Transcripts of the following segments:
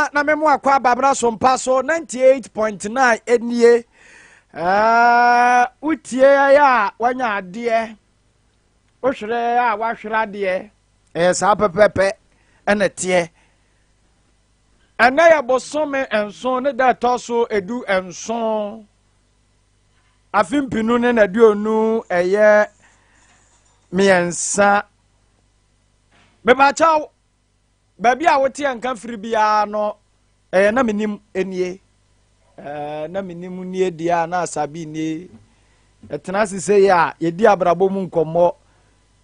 Abusua na memo akɔ ababra so mpa so 98.9 enie. Wotie yɛ a wanya adeɛ, wohwerɛ a wahwerɛ adeɛ. Ɛyɛ saa pɛpɛpɛ ɛna teɛ. Ɛnɛ yɛ bosome nson ne da ɛtɔ so 17 afe mpinu ne n'aduonu ɛyɛ mmiɛnsa. Mebakyɛw, baabi a wote nka firi biara no, ɛyɛ na menim nie. Ɛɛ na menim nie deɛ a na asabi nie. Ɛtena ase sɛ yɛ a yɛdi abrabɔ mu nkɔmmɔ.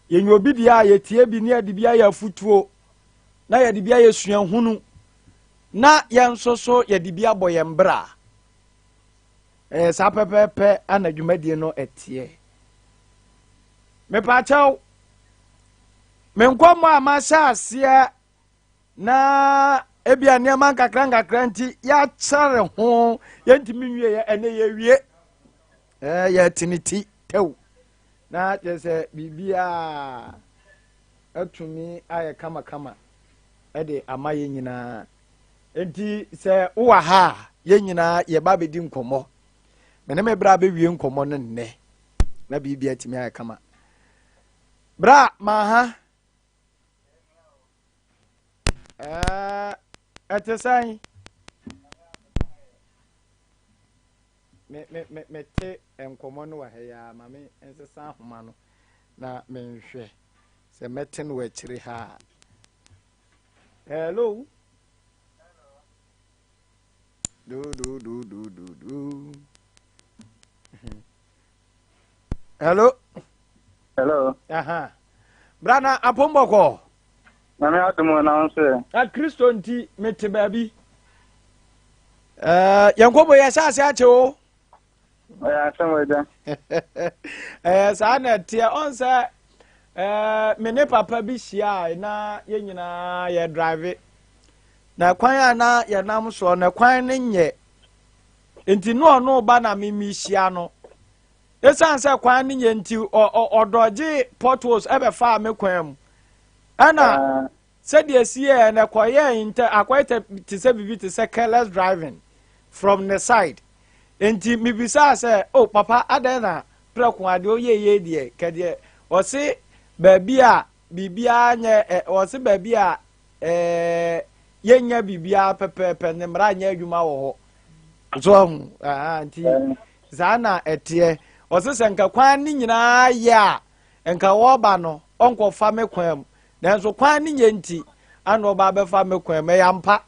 Yɛnya obi deɛ a yɛtie bi ne yɛde bi ayɛ afutuo na yɛde bi ayɛ suahunu na yɛn nso so yɛde bi abɔ yɛn bra. Ɛyɛ saa pɛpɛɛpɛ ana dwumadie no ɛteɛ. Mepaakyɛw, me nkɔmmɔ a mahyɛ aseɛ na ebia nneɛma nkakra nkakra nti yɛakyɛre ho yɛntumi nwie yɛ ɛnɛ yɛwie. Ɛɛ yɛte ne ti tɛw na kyerɛ sɛ biribiara atumi ayɛ kamakama ɛde ama yɛn nyinaa. Nti sɛ wowɔ ha a yɛn nyinaa yɛba abɛdi nkɔmmɔ. Me ne me bra bɛwie nkɔmmɔ no nnɛ na biribiara atumi ayɛ kama. Bra ma ha. Ɛte sɛn? Me me me mete nkɔmmɔ no wɔ ha yi ara ma me nsesa ahoma no na menhwɛ sɛ mɛte no wɔ akyire ha a. Hello. Do do do do do do. Hello. Hello. Aha. Bra na apombɔkɔ. Nyame adom na wo nso ɛ. Na Kristo nti mete baabi. Ɛɛ yɛn kɔbɔ yɛ hyɛ ase akyɛ o. Ɔyɛ asɛm agya. Ɛɛ saa na ɛteɛ ɔn sɛ ɛɛ me ne papa bi hyia na yɛn nyinaa yɛ drive. Na kwan a na yɛnam soɔ na kwan no nyɛ nti no ɔno ba na me mi hyia no. Esiane sɛ kwan no nyɛ nti ɔdɔgye potholes ɛbɛfaa me kwan mu. Ɛna sɛdeɛ esi yɛɛ no ɛkɔyɛɛ ntɛ akɔyɛ te sɛ biribi te sɛ careless driving from ne side. Nti mebisaa sɛ, oh papa adɛn na prɛko adeɛ ɔyɛ yie deɛ kɛdeɛ ɔse baabi a biribiara nyɛ ɛ ɔse baabi a ɛɛ yɛnyɛ biribiara pɛpɛɛpɛ ne mmara nyɛ adwuma wɔ hɔ. So ahu aha nti saa na ɛteɛ. Ɔse sɛ nka kwan ne nyinaa yɛ a nka wɔba no ɔnkɔfa me kwan mu nanso kwan ne nyɛ nti ana ɔba abɛfa me kwan mu. Ɛyɛ ampa.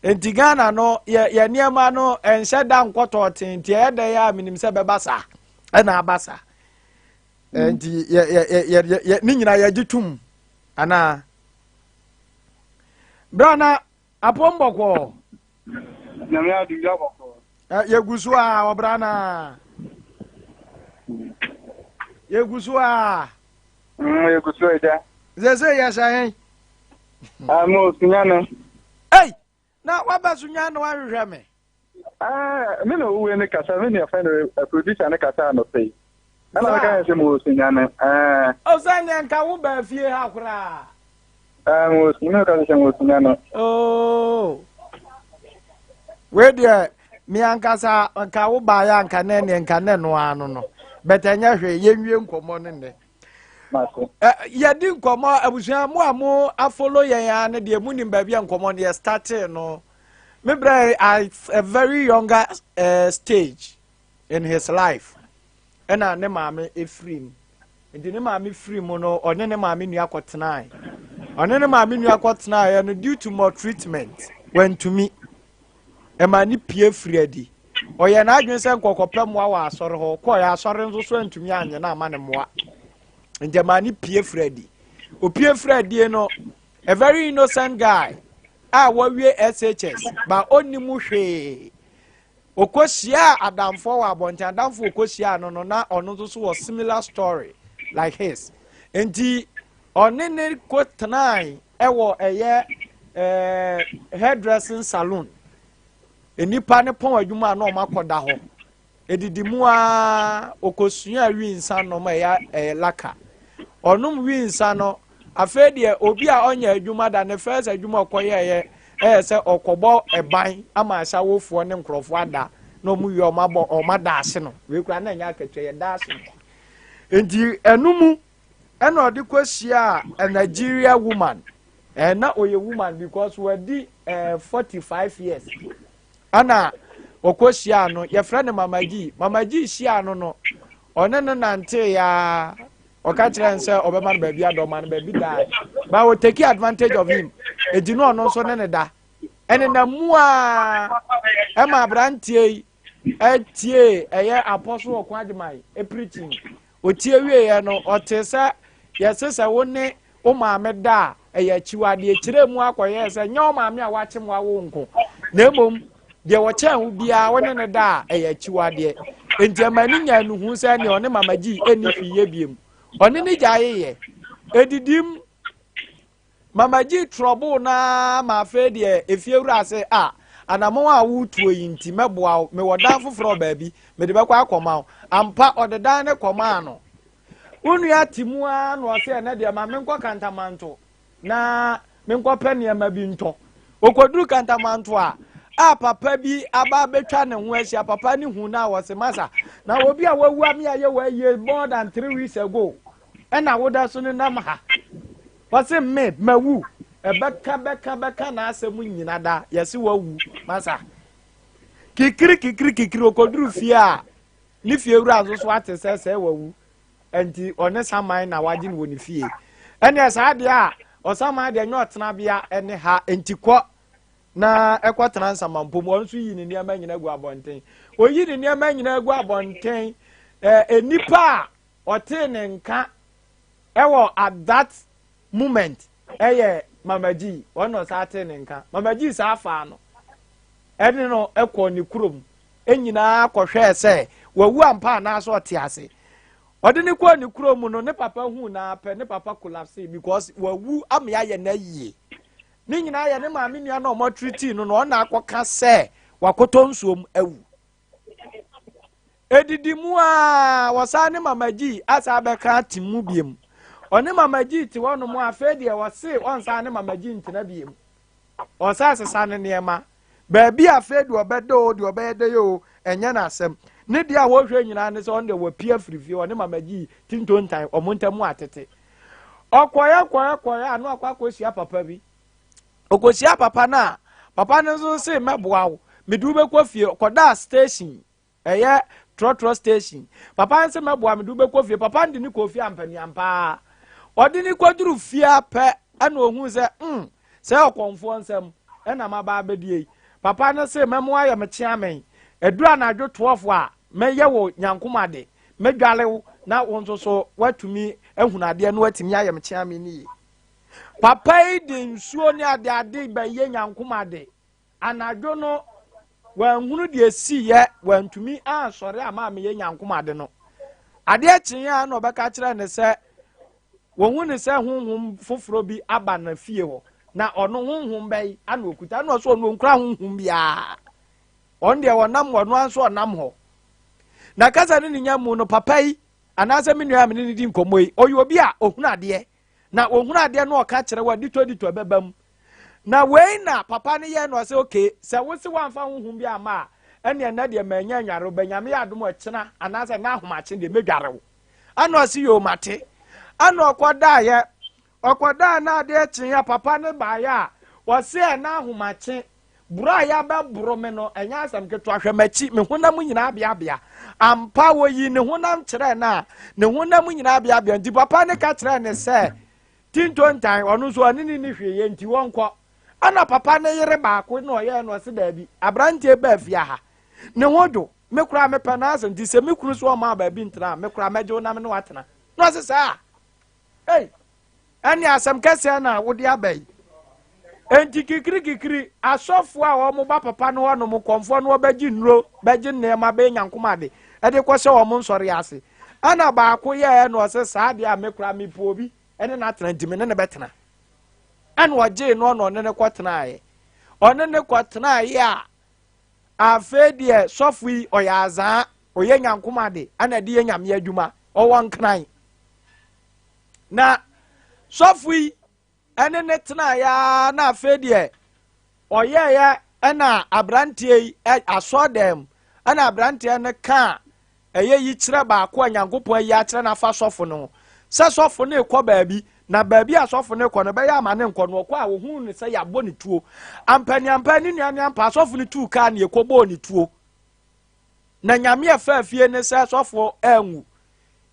Nti Ghana no yɛ yɛ nneɛma no ɛnhyɛ da nkɔtɔɔ tee nti ɛyɛ dɛ yɛ a menim sɛ bɛba saa ɛna aba saa. Nti yɛ yɛ yɛ yɛ yɛ ne nyinaa yɛgye tom anaa bra na apɔm bɔkɔɔ. Nyame adom bi abɔkɔɔ. Yɛgu so a ɔbra na yɛgu so a. Yɛgu so agya. Sɛ sɛ yɛhyɛ hɛn. Mo sunyane. Ei, na waba sunyane na wahwehwɛ me. Me na owuwe ne kasa, me nua fɛn no producer ne kasa anɔpɛ yi. Ɛna meka yɛn sɛ mewɔ sunyane. Ɔsɛ neɛ nka wo baa fie ha koraa. Mewɔ sunyane, me kasa sɛ mewɔ sunyane. Oh. Wei deɛ me ankasa nka wo baeɛ anka nɛ neɛ nka nɛ no ano no. But ɛnyɛ hwee, yɛnwie nkɔmmɔ no nnɛ. Yɛdi nkɔmmɔ abusua mo a mo afolo yɛn a no deɛ mo nim baabi a nkɔmmɔ no yɛ startee no. Me brɛ at a very younger stage in his life ɛna ne maame efiri mu. Nti ne maame firi mu no ɔne ne maame nua kɔtenae. Ɔne ne maame nua kɔtenaeɛ no due to maltreatment wantumi. Ɛma ne pie firi adi. Ɔyɛ n'adwene sɛ nkɔkɔpɛ mmoa wɔ asɔre hɔ. Kɔɔ asɔre nso so antumi anyɛ na ama ne mmoa. Nti ɛma ne pie firi adi. Opie firi adie no a very innocent guy a wawie SHS ba ɔnni mu hwee. Ɔkɔhyia adamfoɔ wɔ abɔnten. Adamfoɔ ɔkɔhyia no no na ɔno nso so wɔ similar story like his. Nti ɔne ne kɔ tenae ɛwɔ ɛyɛ hairdressing saloon. Nnipa ne pɔn adwuma a na ɔmo akɔda hɔ. Edidi mu a ɔkɔsua wi nsa nom ɛyɛ laka. Ɔnom wi nsa no afei deɛ obi a ɔnyɛ adwuma da ne first adwuma ɔkɔyɛɛyɛ ɛyɛ sɛ ɔkɔbɔ ɛban ama ahyɛwofoɔ ne nkurɔfoɔ ada na wɔn wie wɔn abɔ wɔn ada ase no. Wei koraa na ɛnyɛ akatua yɛ da ase no. Nti ɛno mu ɛna ɔde kɔhyia a Nigeria woman. Ɛna ɔyɛ woman because wadi 45 years. Ɛna ɔkɔhyiaa no, yɛfrɛ no Mama G. Mama G hyiaa no no, ɔne no nantee aa, ɔka kyerɛ no sɛ ɔbɛma no baabi ada, ɔma no baabi daa. But wɔ take advantage of him. Enti no ɔno nso ne ne da. Ɛnenam mu aa, ɛma aberanteɛ yi ɛtie ɛyɛ Apostle Ɔko Agyeman preaching. Ɔtie wieɛ no, ɔtee sɛ yɛse sɛ wo ne wo maame da a, ɛyɛ akyiwadeɛ. Kyerɛ mu akɔyɛɛ sɛ nyɛ wo maame a wakyem wawo nko, na mmom deɛ wɔkyɛn wo biara wo ne no da a, ɛyɛ akyiwadeɛ. Enti ɛma ne nyaa nuhu sɛ nea ɔne Mama G ɛnni hwee yɛ biom. Ɔne ne gyaeeɛ. Ɛdidim Mama G trɔboo no ara ma afei deɛ efiewura se, Ah, anammɔn a woretuo yi nti mɛboa wo. Mewɔ dan foforɔ wɔ baabi, mede bɛkɔ akɔma wo. Ampa, ɔde dan no kɔmaa no. Wo nua te mu ara na ɔse ɛnɛ deɛ ma menkɔ Kantamanto na menkɔpɛ nneɛma bi ntɔ. Ɔkɔduru Kantamanto a, a papa bi aba abɛtwa ne ho ahyia. Papa no hu no a ɔse, Masa, na obi a wawu ame ayɛ w'ayie more than 3 weeks ago ɛna woda so nenam ha. Ɔse me, mawu. Ɛbɛka bɛka bɛka n'asɛm nyina da, yɛse wawu. Masa. Kikiri kikiri kikiri ɔkɔduru fie a, ne fiewura nso so ate sɛ sɛ wawu. Nti ɔne saman na wagye no wɔ ne fie. Ɛneɛ saa deɛ a, ɔsaman deɛ nyɛ ɔtenabea ɛne ha, nti kɔ na ɛkɔtena nsamanpɔ mu. Ɔno nso yi ne nneɛma nyina gu abɔnten. Oyi ne nneɛma nyina gu abɔnten, ɛɛ nnipa a ɔtee ne nka ɛwɔ at that moment ɛyɛ Mama G. Ɔno na ɔsan tee ne nka. Mama G saa faa no ɛne no ɛkɔ ne kurom nyinaa kɔhwɛɛ sɛ wawu ampa anaasɛ ɔte ase. Ɔde ne kɔɔ ne kurom no, ne papa huu na apɛ ne papa collapse because wawu ama yɛayɛ no ayie. Ne nyinaa yɛ ne maame nua na ɔmo atiritii no na ɔna akɔka sɛ wakɔtɔ nsuom awu. Edidi mu a wɔsan ne Mama G asa abɛka ate mu biem. Ɔne Mama G te hɔnom a afei deɛ ɔse ɔnsan ne Mama G ntena biem. Ɔsan sesa ne nneɛma. Baabi a afei deɛ ɔbɛda o, deɛ ɔbɛyɛ dɛ o, ɛnyɛ n'asɛm. Ne deɛ a wɔhwɛ nyinaa ne sɛ ɔno deɛ wapue afiri fie, ɔne Mama G ti ntontan, wɔn ntam atete. Ɔkɔeɛ kɔeɛ kɔeɛ a na wakɔ akɔhyia papa bi. Ɔkɔhyia papa no a, papa no nso se mɛboa wo, mede wo bɛkɔ fie. Ɔkɔdaa station, ɛyɛ trɔtrɔ station. Papa no se mɛboa, mede wo bɛkɔ fie. Papa no de ne kɔɔ fie ampaniampaa. Ɔde ne kɔduru fie pɛ ɛna ohuu sɛ sɛ ɔkɔmfoɔ nsɛm ɛna maba abɛdie yi. Papa no se mɛmo ayɛ me kyeamen. Ɛduru anadwo 12 a mɛyɛ wo nyankomade, mɛdwale wo na wo nso so woatumi ahunu adeɛ na woatumi ayɛ me kyeamen no yie. Papa yi de nsuo ne adeade bɛyɛ nyankomade. Anadwo no, wanhunu deɛ esiiɛ, wantumi ansɔre ama ameyɛ nyankomade no. Adeɛ kyeeɛ a na ɔbɛka kyerɛ ne sɛ, wɔhu ne sɛ honhom foforɔ bi aba na fie hɔ, na ɔno honhom bɛyi ana ɔkuta, na ɔso ɔno ɔnkura honhom biara. Ɔno deɛ ɔnam hɔ, ɔno ara nso ɔnam hɔ. Na kasa ne ne nya mu no, papa yi, anaasɛ me nua a me ne no di nkɔmmɔ yi, ɔyɛ obi a ɔhunu adeɛ. Na ɔhunu adeɛ no ɔka kyerɛ wo a, ditɔ ditɔ ɛbɛba mu. Na wei na papa no yɛ na ɔsɛ okay, sɛ wo se woamfa honhom bi amma a, ɛne ɛnɛ deɛ manya anware wo, bɛnyame yɛ adom ɔkyena anaasɛ na ahomakye deɛ mɛdware wo. Ɛna ɔse yoo mate. Ɛna ɔkɔdaeɛ, ɔkɔdaa na adeɛ kyeeɛ papa no baeɛ a, ɔse ɛna ahomakye Boro a yɛabɛboro me no, ɛnyɛ asɛm ketewa. Hwɛ m'akyi, me honam nyinaa abeabea. Ampa, wɔyii ne honam kyerɛɛ no a, ne honam nyinaa abeabea. Nti papa no ka kyerɛɛ no sɛ, Tintontan, ɔno nso ɔne ne ni hwee yɛ nti wɔnkɔ. Ɛna papa no yere baako na ɔyɛɛ no ɔse daabi, aberanteɛ baa fie ha. Ne ho dwo, me koraa mepɛ n'asɛm nti sɛ me kunu so ɔmaa baabi ntena a, me koraa mɛgye wo na me ne watena. Na ɔse saa. Ei, ɛne asɛm kɛseɛ na wode aba yi. Enti kikirikikiri, asɔfoɔ a wɔn ba papa no hɔnom, kɔmfoɔ no wɔbɛgye nnuro, bɛgye nneɛma, bɛyɛ nyankom ade, ɛde kɔhyɛ wɔn nsɔre ase. Ɛna baako yɛɛ na ɔsɛ saa deɛ a me koraa mepɛ obi ɛne no atena nti me ne no bɛtena. Ɛna ɔgyee no ɔna ɔne no kɔtenaeɛ. Ɔne no kɔtenaeɛ a afei deɛ sɔfo yi ɔyɛ azaa, ɔyɛ nyankom ade, ɛna ɛde yɛ nyame adwuma, ɔwɔ nkran. Na sɔfo yi ɛne ne tenaeɛ ara na afei deɛ Ɔyɛeɛ ɛna aberanteɛ yi asɔɔdan mu ɛna aberanteɛ no kaa ɛyɛ yi kyerɛ baako a Nyankopɔn ayi akyerɛ no afa sɔfo no ho sɛ sɔfo no rekɔ baabi na baabi a sɔfo no rekɔ no bɛyɛ ama ne nkɔ no ɔkɔ a ohun no sɛ yɛabɔ ne tuo ampaniampa ne nua ne ampa sɔfo no tuu kaa ne ɛkɔbɔɔ ne tuo na Nyame ɛfa afie ne sɛ sɔfo anwu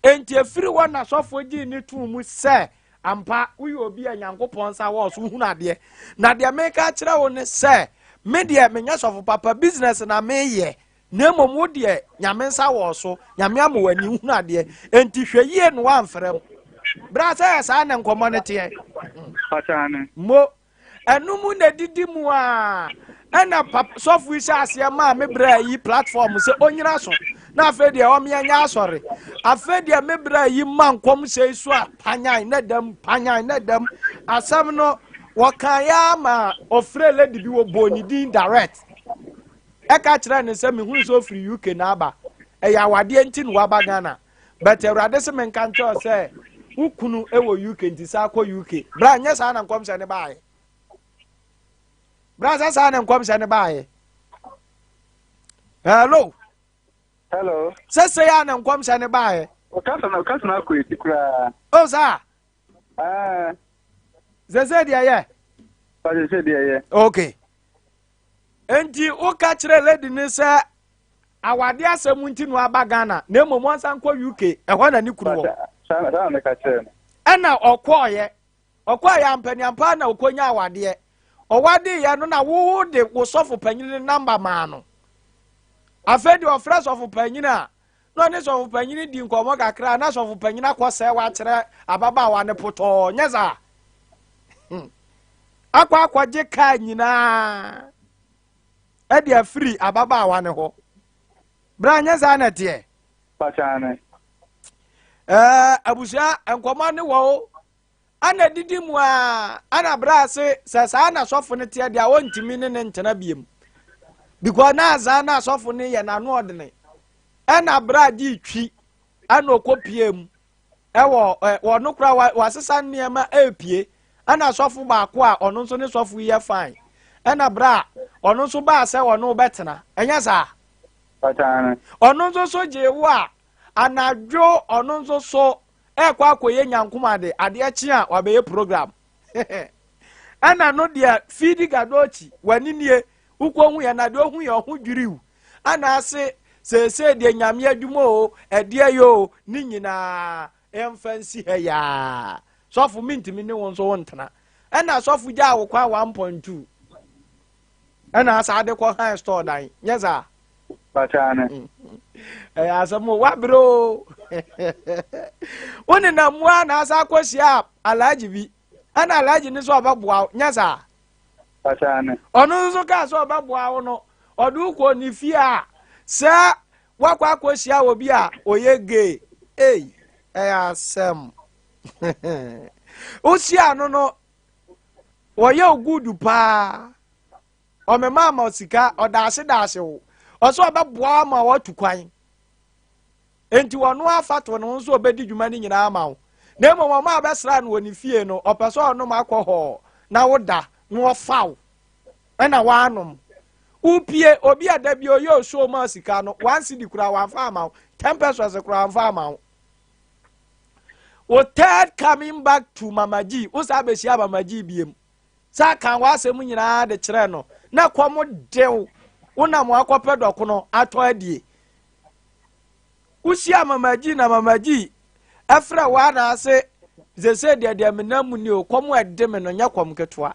Enti ɛfiri hɔ na sɔfoɔ gyee ne too mu sɛ, Ampa, woyɛ obi a Nyankopɔn nsa wɔ so, wohunu adeɛ. Na deɛ meka akyerɛ wo ne sɛ, me deɛ menyɛ sɔfo papa, business na meyɛ, na mmom wo deɛ Nyame nsa wɔ so, Nyame ama w'ani, wohunu adeɛ. Enti hwɛ yie na woamfrɛ m. Berɛ a sɛ yɛ saa na nkɔmmɔ no teɛ. Mo. Ɛno mu na edidi mu a ɛna sɔfo yi hyɛ aseɛ maa me brɛ yi platform sɛ onyina so na afei deɛ ɔmeɛ nyɛ asɔre afei deɛ me brɛ yi ma nkɔm hyɛ yi so a panyan na dɛm panyan na dɛm asɛm no wɔka yɛ ama ɔfrɛ lady bi wɔ bɔ ne din direct ɛka kyerɛ ne sɛ mehunu sɛ ɔfiri UK na aba ɛyɛ awadeɛ nti na waba Ghana But Awurade se menka nkyerɛ wo sɛ wo kunu wɔ UK nti saa kɔ UK. Bra nyɛ saa na nkɔmhyɛ ne baeɛ. Bra sɛ saa na nkɔmhyɛ ne baeɛ. Hello. Hello. Sɛ sɛ yɛ na nkɔmhyɛ ne baeɛ. Ɔkasa na ɔkasa na akɔ eti koraa. O saa. Ɛɛ. Sɛ sɛ deɛ yɛ. Sɛ sɛ deɛ yɛ. Okay. Enti woka kyerɛ lady ne sɛ Awade asɛm nti na waba Ghana na mmom ɔnsan kɔ UK ɛhɔ na ne kunu wɔ. Saa na meka kyerɛ no. Ɛna ɔkɔɔyɛ ɔkɔɔyɛ ampaniampa na ɔkɔnya awadeɛ ɔwadeeɛ no na wo de wo sɔfo panyin ne namba maa no afei deɛ ɔfrɛ sɔfo panyin a na ɔne sɔfo panyin di nkɔmmɔ kakra na sɔfo panyin akɔ sɛ wakyerɛ ababaawa no potɔɔ nyɛ saa akɔ akɔgye kaa nyinaa de afiri ababaawa no hɔ berɛ anyɛ saa na ɛteɛ ɛɛ abusua nkɔmɔ ne wɔ o ana didi mu a ana berɛ ase sɛ saa na sɔfo no teɛ deɛ a ɔntumi ne ne ntena biem because na azaa na asɔfo no yɛ n'ano ɔdene ɛna berɛ a gye twi ɛna ɔkɔ pie mu ɛwɔ ɛ wɔn kora wa wasesa nneɛma ɛrepie ɛna sɔfo baako a ɔno nso ne sɔfo yi yɛ fine ɛna bra ɔno nso baa sɛ ɔno bɛtena ɛnyɛ saa ɔno nso so gyee wo a anadwo ɔno nso so ɛkɔ akɔyɛ nyankomade adeɛ kye a wabɛyɛ program ɛna no deɛ fidi gadochi w'ani nie wokɔhu yɛ na deɛ ɔhu yɛ ɔho dwiriw Anaase seesei deɛ Nyame adwuma oo, ɛdeɛ yɛ oo, ne nyinaa yɛmfa nsi ha yi ara. Sɔfo mentumi ne wo nso wo ntena. Ɛna sɔfo gyaa wo kwan 1.2. Ɛna asa ade kɔ han store dan. Nyɛ saa? Pakyane. Ɛyɛ asɛm o, wabrɛ o. Wo nenam mu a na asa akɔhyia alhaji bi. Ɛna alhaji ne sɛ ɔbɛboa wo. Nyɛ saa? Ɔno nso kaa sɛ ɔbɛboa wo no, ɔde wo kɔɔ ne fie a sɛ woakɔ akɔhyia obi a ɔyɛ gay. Ei, ɛyɛ asɛm. Wohyia no no, wɔyɛ wo good paa. Ɔmema ama sika, ɔdaahye daahye wo. Ɔsɛ ɔbɛboa ama woatu kwan. Enti ɔno afa to ne ho so ɔbɛdi dwuma no nyinaa ama wo. Na mmom ɔma abɛsra no wɔ ne fie no, ɔpɛ sɛ ɔnom alcohol na woda na ɔfa wo ɛna woanom. Wopie, obi a da bi ɔyɛ osuo ma sika no, one cedi koraa wamfa ama wo, ten pesos koraa wamfa ama wo. Wo third coming back to Mama G, wo saa bɛhyia Mama G biem. Saa kan w'asɛm nyinaa de kyerɛ no, na kɔm dew, wonam wakɔpɛ dɔkono atɔ adie. Wohyia Mama G na Mama G ɛfrɛ wo anaase sese deɛ deɛ menam mu ni o kɔm ɛde me no nyɛ kɔm ketewa.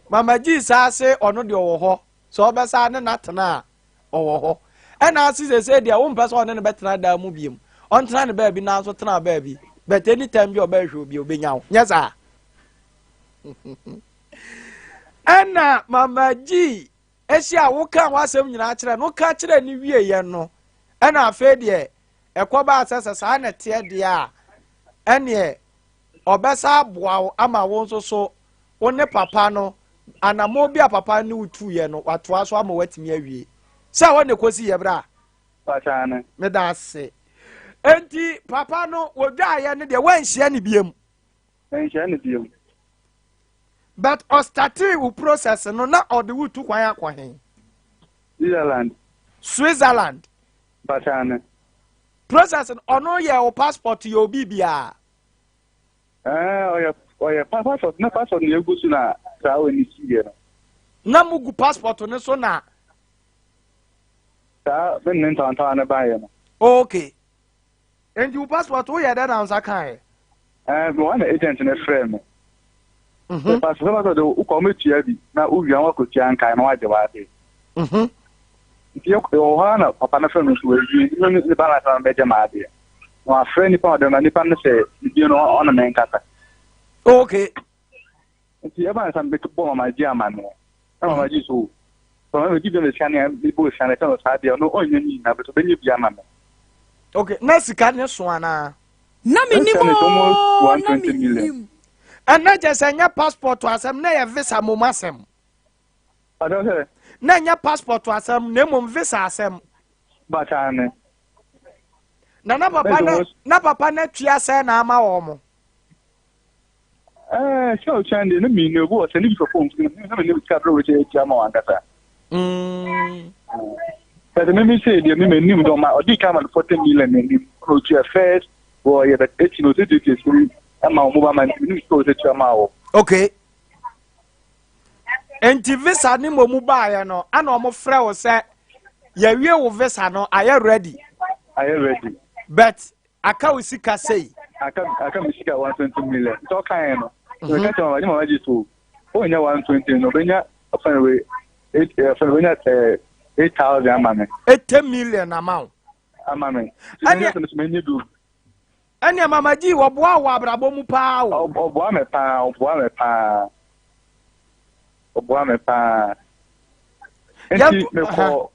Mama G saa se ɔno deɛ ɔwɔ hɔ sɛ ɔbɛsa ne n'atena a ɔwɔ hɔ ɛna ase sese deɛ wompɛ sɛ ɔne no bɛtena dan mu biem ɔntena ne baabi nanso tena baabi but anytime bi ɔbɛhwɛ obi obɛnya wo nyɛ saa ɛna Mama G Ahyia a wokaa w'asɛm nyinaa kyerɛ no, woka kyerɛ no wieeɛ no, ɛna afei deɛ ɛkɔbaa sɛ sɛ saa na ɛteɛ deɛ a, ɛneɛ ɔbɛsa aboa wo ama wo nso so wo ne papa no anammɔn bi a papa ne wo tuiɛ no watoa so ama woatumi awie. Sɛ ɛhɔ na ɛkɔsi yɛ berɛ a. Pakyane. Meda ase. Enti papa no wɔdwaeɛ no deɛ woanhyia ne biam. Manhyia no biom. But ɔstartee wo process no na ɔde wo tu kwan akɔ he? Switzerland. Switzerland. Mpakyɛ Process no, ɔno yɛ wo passport, yɛ obi biara? Ɛɛ, ɔyɛ passport na passport na egu so na saa wɔ ne si yɛ no. Na mo gu passport no so na. Saa bɛ ne ntantan ne ba yɛ no. Okay. Nti wo passport woyɛ dɛ na nsa kan yɛ? Ɛɛ, wɔn na agent ne frɛ me. Passport de wokɔ wɔn etua bi na wowia wɔn akɔtua nkae na wagye w'ade. Nti yɛ wɔ hɔ na papa no frɛ me nso wɔawie ne ne balance na mɛgye m'adeɛ. Na wafrɛ nipa a ɔde ma nipa no sɛ bibie no ɔne me nkasa. Okay. Nti ɛba nsa mebɔ mama gye amanneɛ. Na mama gye so mama megye bi sika ne mebɔ sika ne sɛ no saa deɛ ɔno ɔnyɛ ne nyinaa bɛtɔ bɛnyɛ bi ama me. Okay, na sika ne so anaa? Na menim ooo, na menim. Ɛnna kyɛ sɛ nyɛ passport asɛm na yɛ visa mom asɛm. Ɔdɔ sɛ. Na nyɛ passport asɛm na mmom visa asɛm. Bata ne. Na na papa na na papa na tua sɛ na ama wɔn mo. Ɛɛ sɛ ɔtua deɛ na mmienu ebi wɔ sɛ ne bi fɛ fɔm na mɛ ne sika bere wɔkyɛ atua ma wɔn ankasa. Sɛ mímí sɛ deɛ mímí anim dɔn ma ɔdi kan ma no 40 million n'anim na otua first wɔ yɛ bɛ ekyi na ɔsɛ tuatua siri ɛma wɔn mobile money mímí sɛ ɔsɛ tua ma wɔ. Okay. Nti visa ne mmom baeɛ no, ana ɔmo frɛ wo sɛ yɛwie wo visa no ayɛ ready? Ayɛ ready. But aka wo sika sei. Aka mi sika 120 million, nti ɔka yɛn no. Ɔka kyerɛ mama gye, mama gye so ɔnya 120 no, ɔbɛnya ɔfɛn wei eight, ɔfɛn ɔbɛnya 8,000 ama me. 80 million ama wo. Ama me. Ɛnna ɛsɛ sɛ mɛnyɛ bi. Ɛnna mama gye wɔboa wɔ abrabɔ mu paa o. Ɔboa me paa, ɔboa me paa, ɔboa me paa. Nti mekɔ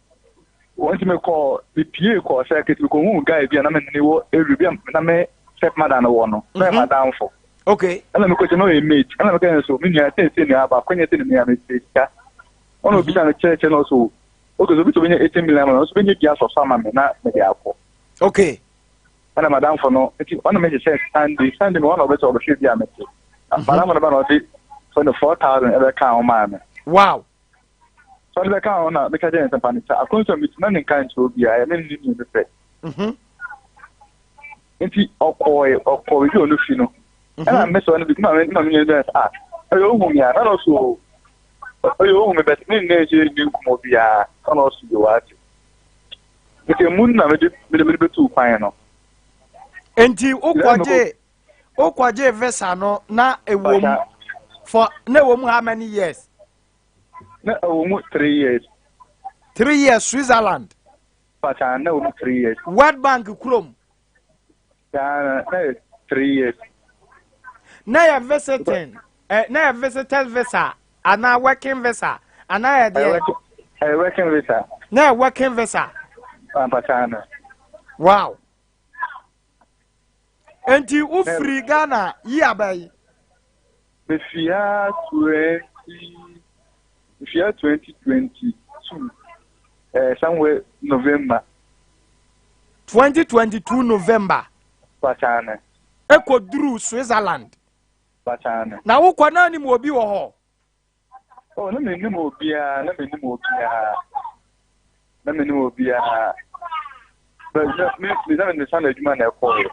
wɔn nti mekɔ mepie kɔ sɛ kete mekɔ hu guy bi a na me ne wɔ area bi a na me step mother no wɔ no na yɛ madamfo. Ɛna mekɔ kyɛ na ɔyɛ mate, ɛna mekɔ yɛn so me nua sɛ nua aba akɔnyɛ sɛ ne nua mepɛ sika, ɔna obisa no kyerɛkyerɛ na ɔso okay, so obi sɛ obɛnya 80 million ama me, ɔso bɛnya bi asɔ so ama me na mede akɔ. Ɛna madamfo no nti ɔna mehyehyɛ Sunday no ɔna ɔbɛsɛ ɔbɛhwɛ bi a mete madamfo no ba na ɔde fɛ no 4,000 ɛbɛka ho maa me. Sɛ ɔde bɛka ho na meka kyerɛ ne sɛ mpa ne kyɛ akɔnso a metuma ne nka nkyerɛ obiara, ɛyɛ me ne ne mmienu pɛ. Nti ɔkɔɔ baabi a ɔno fi no, ɛna mesɛ ɔno bi ma me ma me nua bi sɛ, ah, ɔyɛ ohu me a, na ɔso ɔyɛ ohu me bɛt ne nna nhyɛ nni nkɔmmɔ biara, ɛna ɔso yɛ wɔ ase. Nti emu na mede bɛtu kwan no. Nti wokɔgye visa no na ɛwɔ mu for na ɛwɔ mu how many years? Na ɛwɔ mu 3 years. 3 years, Switzerland. Pata, na ɛwɔ mu 3 years. World Bank kurom. Saa na yɛ 3 years. Na yɛ visiting na yɛ visitors visa anaa working visa anaa yɛ deɛ? Ɛyɛ working visa. Na yɛ working visa. Pata no. Wow, nti wofiri Ghana yi aba yi? Mefia 2022 somewhere November. 2022 November. Pata no. Ekɔduru Switzerland. Pata no. Na wokɔ na anim obi wɔ hɔ? Oh, na menim obiara, na menim obiara, na menim obiara. But me na me sa na adwuma na ɛkɔɔ.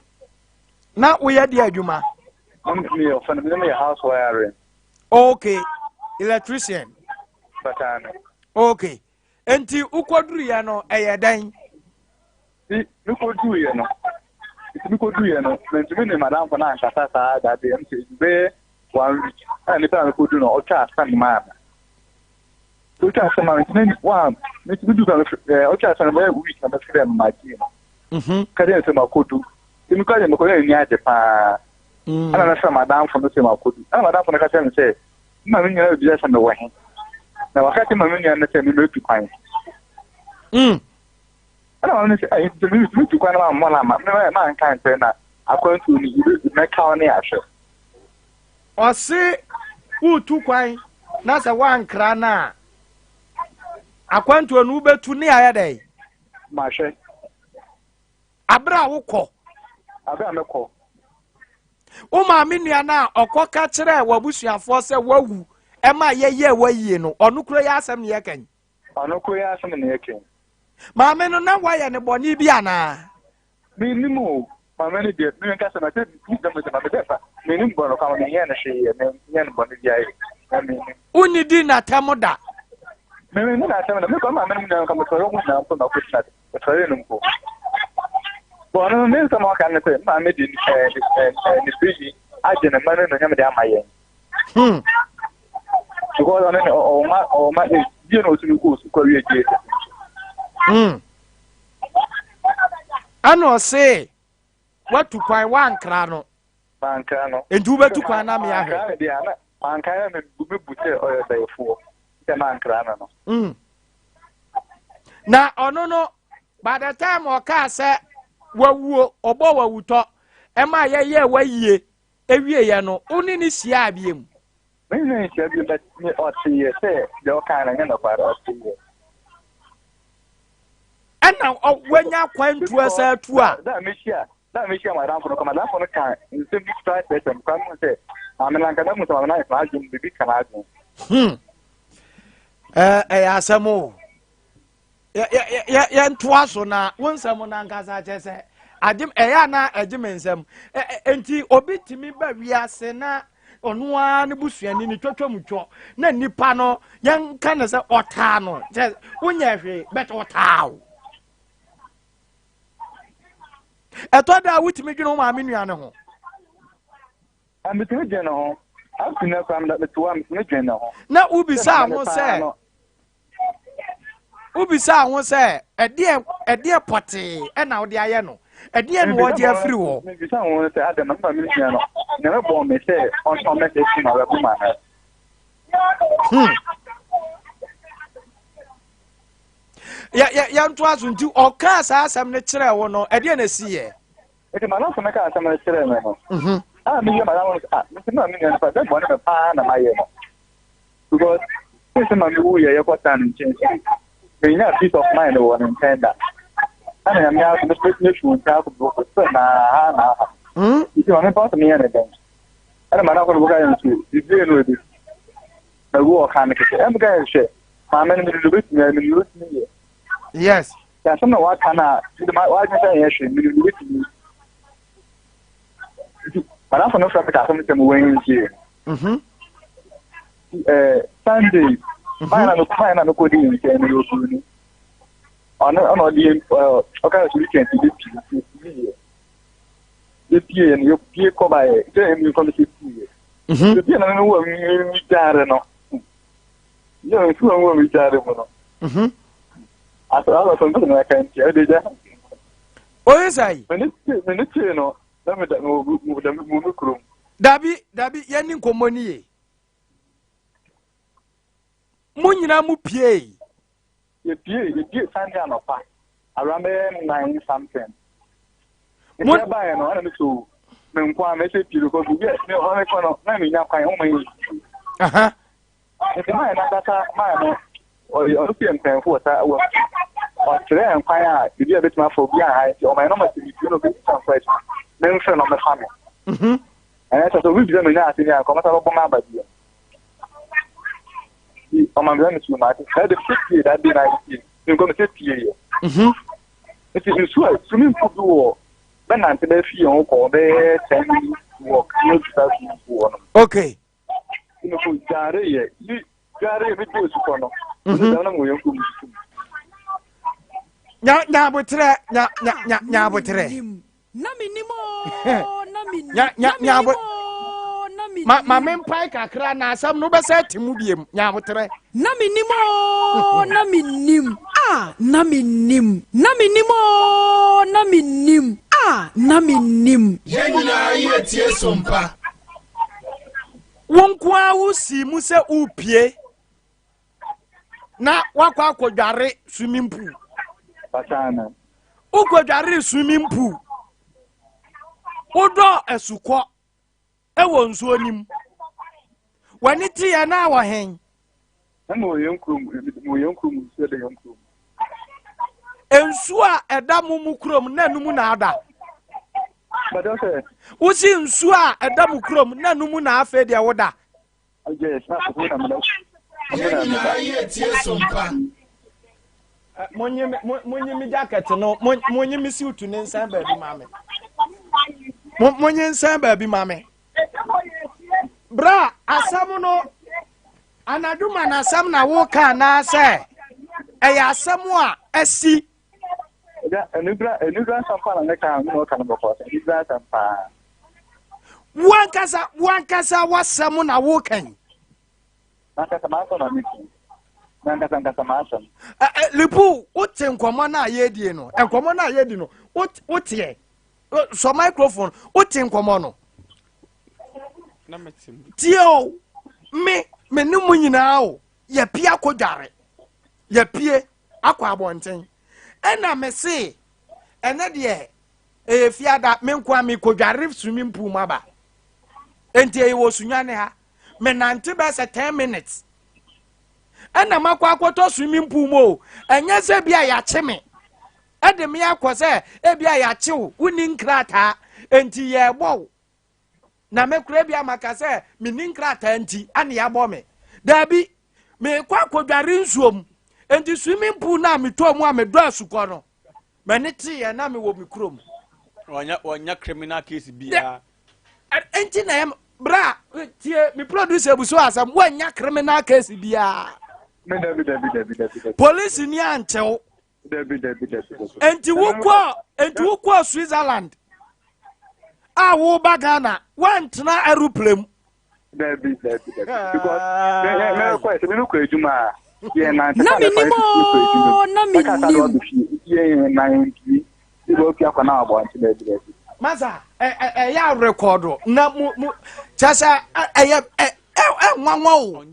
Na woyɛ deɛ adwuma? Na meyɛ ɔfɛ no, meyɛ house wiring. Okay, electrician. Pata no. Okay, nti wokɔduruyɛ no ɛyɛ dɛn? Nti mekɔduruyɛ no, nti mekɔduruyɛ no, mantumi ne madamfo no ankasa saa dade ɛm sɛ bɛyɛ one week ɛna nipa a mekɔdu no ɔtwa asɛm maa me. Ɔtwa asɛm maa me nti na wa metumi du ka ɔtwa asɛm bɛyɛ week na mɛfrɛ no magye no. Ka kyerɛ no sɛ makɔdu. Nti mekɔ deɛ mekɔ na ani agye paa. Ɛna mɛfrɛ madamfo no sɛ makɔdu. Ɛna madamfo no ka kyerɛ me sɛ ma me nua bibisa sɛ mewɔ he. Na waka kyerɛ ma me nua no sɛ memɛtu kwan. Ɛna maame no sɛ ɛyɛ sɛ metu kwan no mammɔ no ama manka nkyerɛ na akwantuo no mɛka wo ne ahwɛ. Ɔse wotu kwan na sɛ woankra no a, akwantuo no wobɛtu ne ayɛ dɛn? Mahwɛ. Aberɛ a wokɔ? Aberɛ a mɛkɔ. Wo maame nua no a ɔkɔka kyerɛɛ w'abusuafoɔ sɛ woawu. ɛma yɛyɛɛ wayie no, ɔno kura yɛ asɛm ne yɛka yi. Ɔno kura yɛ asɛm ne yɛka yi. Maame no na wayɛ ne bɔne bi anaa? Mennim o, maame no deɛ, me nkasa na sɛ metu dɛm sɛ maame dɛ fa, mennim bɔ no kama menyɛ no hwee yɛ, menyɛ no bɔne biara yɛ, na mennim. Wonnidi n'atɛm da? Me menni n'atɛm da, mekɔ maame no mu nyinaa nka metɔre ho nyinaa mpo na ɔkɔsi n'atɛm, metɔre no mpo. Bɔ ɔno ne nsɛm a ɔka ne sɛ, maame de ne bɛyi agye ne mma no nonyam de ama yɛn. Because ɔno ne ɔwɔ ma ɔwɔ ma bie na ɔtumi kɔɔ sukuu awie gye. Ɛna ɔse watu kwan wankra no. Mankra no. Nti wobɛtu kwan na me ahwɛ. Mankra no deɛ na mankra no me me bu sɛ ɔyɛ bɛyifoɔ sɛ mankra no no. Na ɔno no by the time ɔkaa sɛ wawuo ɔbɔ wawutɔ ɛma yɛyɛ wayie ewieɛ no wo ne ne hyiaa biem. Me ne no nhyia bio but me ɔteeɛ sɛ deɛ ɔkaa no nyɛ nokware ɔteeɛ. Ɛna wanya kwantuo sɛ atu a. Da mehyia da mehyia madamfo no kɔ madamfo no ka nsɛm bi kura kyerɛkyerɛ me kora mu sɛ maame no ankasa mu sɛ maame no ayɛ n'adwene biribi ka n'adwene. Ɛyɛ asɛm o. Yɛntoa so na wo nsɛm no ankasa kyɛ sɛ agye ɛyɛ ana ɛgye me nsɛm. Nti obi tumi ba wiase na ɔno ara ne busuani ne twɛtwɛ mu twɔ na nipa no yɛnka ne sɛ ɔtaa no kyɛ wonyɛ hwee bɛtɛ ɔtaa o. Ɛtɔ da a wotumi dwene wo maame nua no ho. Metumi dwene ne ho. Up to now koraa mete hɔ a metumi dwene ne ho. Na wobisa ho sɛ wobisaa ho sɛ ɛdeɛ ɛdeɛ pɔtee ɛna wode ayɛ no ɛdeɛ na wɔgye afiri hɔ. mebisa ho sɛ adɛn na mema me nua no na mebɔɔ me sɛ ɔntɔn mɛsɛ fi ma wɛbo ma no. Yɛntoa so nti ɔkaa saa asɛm no kyerɛɛ wo no ɛdeɛ na ɛsiiɛ. Nti madamfo no kaa asɛm no kyerɛɛ me no a meyɛ madamfo no sɛ ah mese ma me nua no fa dɛ bɔne me paa na mayɛ no. Because since ma me wu yɛ yɛkɔ tan ne nkyɛn so menya peace of mind wɔ ne nkyɛn da. Ɛna nyame aso me betumi afi wo nkyɛn akɔ bi sɛ na ha na ha. Nti ma me pa so meyɛ ne dɛn. Ɛna ma na akɔ no bɛka yɛn so bibie no ebi. Na wu ɔka ne kɛkɛ. Ɛna ka yɛn hwɛ maame no mede no betumi ayɛ mede no betumi yɛ. Yes. Yasɛm na waka na mede ma wadwene sɛ ɛnyɛ hwee mede no betumi. Nti madamfo no frɛ me ka asɛm sɛ mo wɔ ntie. Sunday maa na maa na mekɔ di nkyɛn no yɛ obiri no ɔno ɔna ɔde ɔka sɛ weekend bi pie pie yɛ yɛ pie yɛ no yɛ pie kɔ ba yɛ sɛ ɛmu nkɔ no sɛ pie yɛ yɛ pie na no wɔ mi gyaare no yɛ nsu wɔ wɔ mi gyaare mu no asɛ asɛ sɛ mpɛ na ɛka nti ɛde gya oye sɛ yi mene tie no na meda mu me kurom. Dabi, dabi, yɛni nkɔmmɔ ni ye. Mo nyinaa mo pie. Yɛpie, yɛpie Sunday anɔpa, around bɛyɛ 9 something. Nti ɛbaeɛ no, ɛna me so, me nko a mɛsɛ pie because obi a me hɔ mekɔ no, na menya kwan, ɔma yɛ pie. Nti maa no ankasa maa no ɔyɛ ɔno yɛ mpanyinfo wɔ saa wɔ ɔkyerɛ yɛn kwan a biribi a ebetumi afa obi aha nti ɔma yɛn nɔma sɛ biribi na obi bisa nkɔ akyi memfrɛ na ɔmɛfa me. Ɛnɛ sɛ sɛ obi bisa me nya ase ni a nkɔmɔ sɛ ɔbɛbɔ me aba bi. Nti ɔma me sɛ ma ate sɛ de sɛ pie da de na pie nkɔ me sɛ pie yɛ. Nti nsu a swimming pool bi wɔ bɛnante bɛyɛ fie ho kɔ bɛyɛ 10 minutes walk ne bisa swimming pool hɔ nom. Okay. Ɛna ko dware yɛ mi dware yɛ mi di osukɔ no. Ɛna dɛm na mo yɛn ko mu susu. Nya nya abotrɛ nya nya nya nya abotrɛ. Na mi nim o na mi nim. Nya nya nya abo. Ma ma me mpae kakra na asɛm no bɛsɛ te mu biem nya abotrɛ. Na mi nim o na mi nim a na mi nim na mi nim o na mi nim a na mi nim. Yɛn nyinaa yɛ tie sompa. Wo nko ara wosii mu sɛ wopie na woakɔ akɔdware swimming pool. Wokɔdware swimming pool. Wodɔ asukɔ wɔ nsuo no mu. W'ani teɛ na wɔ hen? Nsuo a ɛda mo mu kurom na ɛno mu na ada. Wosi nsuo a ɛda mo kurom na ɛno mu na afei deɛ woda. Yes, na fufu na meda. Yɛn nyinaa yɛ tie sompa. Monye monye me jacket no, monye me suit ne nsan baabi ma me. Monye nsan baabi ma me. Bra, asɛm no anadwo ma na asɛm na woka anaasɛ ɛyɛ asɛm a asi. Anibra anibra asɛm paa na ne ka ne ɔka no bɔkɔ anibra asɛm paa. Wankasa wankasa wasɛm na woka yi. Nankasa m'asɛm na meka yi. Nankasa nkasa m'asɛm. Lipu wote nkɔmɔ no a yɛdie no nkɔmɔ no a yɛdi no woteɛ sɔ microphone wote nkɔmɔ no. Tie o me me ne mu nyinaa o yɛpie akɔdware yɛpie akɔ abɔnten ɛna me se ɛnɛ deɛ ɛyɛ fiada me nkoa mekɔdware swimming pool mu aba enti ɛyɛ wɔ sunwane ha menante bɛyɛ sɛ 10 minutes ɛna makɔ akɔtɔ swimming pool mu o ɛnyɛ sɛ bi a yɛakye me ɛde me akɔ sɛ ebi a yɛakye wo wonni nkrataa enti yɛrebɔ wo na me kora bi a maka sɛ menni nkrataa nti ane yɛabɔ me daabi mekɔ akɔdware nsuo mu enti swimming pool no a metɔɔ mu a medɔ asukɔ no m'ani teeɛ na mewɔ me kurom wɔnya criminal case biara enti na ɛm bra tie me producer bu so asɛm wɔanya criminal case biara polisi ni ankyɛw Dabi dabi dabi dabi. Enti wokɔ enti wokɔ Switzerland a woba Ghana woantena aeroplane mu. Dabi dabi dabi because me me me kɔ ɛsɛ me kɔ adwuma a yɛn nan Na menim oo, na menim. Yɛn nan ntumi ebi ofi akɔ na abɔnten dabi dabi. Masa ɛyɛ arekɔdo na mu mu kyɛ sɛ ɛyɛ ɛ ɛ nwanwa o.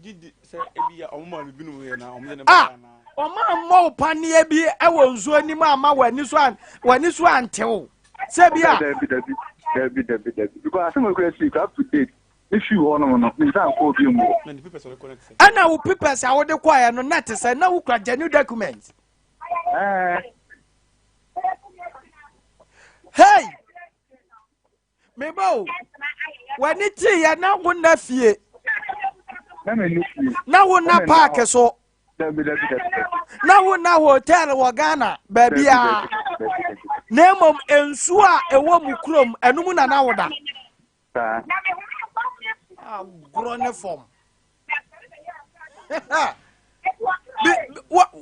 Sɛ ebi a wɔn maa no binom yɛ na wɔn de ne ba ah, wɔn ammɔ wo paneɛ bi wɔ nsuo anim ama w'ani so an w'ani so antew sɛ bi a. Dabi dabi dabi dabi dabi because asɛm ekura si up to date ne fi hɔ nom no ne nsa nkɔ obi mu. Ɛna wo papers a wode kɔɛ no na te sɛ na wokura genuine document. Ɛɛ. Hey! meba o w'ani teeɛ na wonna fie na wonna paake so na wonna hotel wɔ ghana baabiaa na mmom nsuo a ɛwɔ mu kurom ɛno mu na na woda agorɔ ne fam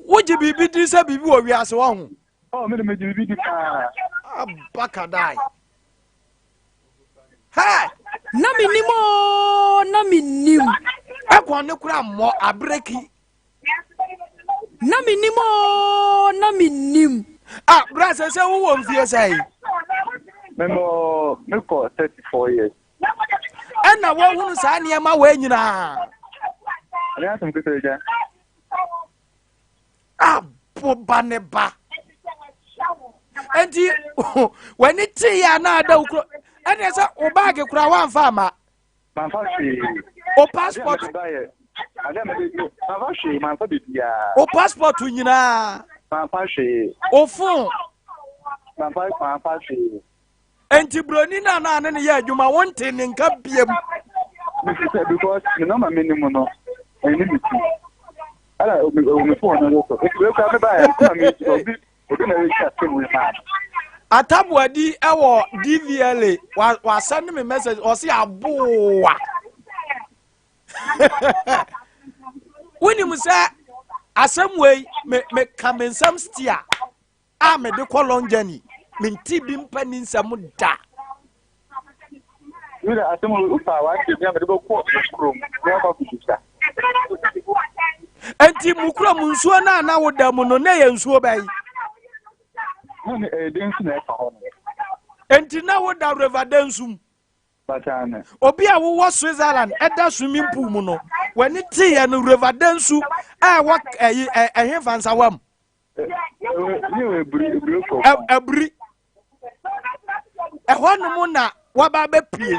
wogye biribi di sɛ biribi wɔ wiase wɔ ho Oh, me de me biribi di paa. Abakadae. Hey! Na menim oo, na menim. Ɛkɔn ne kora mmɔ abreki. Na menim oo, na menim. Ah, bra sɛ sɛ wowɔ mfie sɛe? Memmɔ mekɔ 34 years. Ɛna woahunu saa nneɛma wei nyinaa. Ɛnyɛ asɛm ketewa agya. Aboba ne ba. Enti w'ani tee yɛ anaa ada wo kuro ɛne sɛ wo baage koraa woamfa ama. Mamfa hwee. O passport. Mamfa hwee, mamfa biribiara. O passport nyinaa. Mamfa hwee. O phone. Mamfa mamfa hwee. Enti broni no a na ne ne yɛ adwuma wonte ne nka biem. Mesi sɛ because me nɔma me nim no ɛne me ti. Ɛna omi omi phone no so. Eti wei kura me ba yɛ na me ti obi obi na ɛyɛ asɛm wei maa me. Ataboadi ɛwɔ DVLA wa wa send me message ɔsi aboa. Wonim sɛ asɛm wei me me ka me nsɛm stia. a mede kɔ long journey mente bi mpa ni nsɛm da. Wura asɛm wofa a wate bi a mede bɛkɔ kurom na wakɔ akɔbisa. Enti mu kurom nsuo no a na woda mu no na ɛyɛ nsuo bɛyi? Na ne ɛyɛ densu na ɛfa hɔ no. Enti na woda river densu mu? Obi a wowɔ Switzerland ɛda swimming pool mu no w'ani teeɛ no river densu a ɛwɔ ɛyi ɛhefa nsawa mu. Aburi. Ɛhɔ nom na waba abɛpue.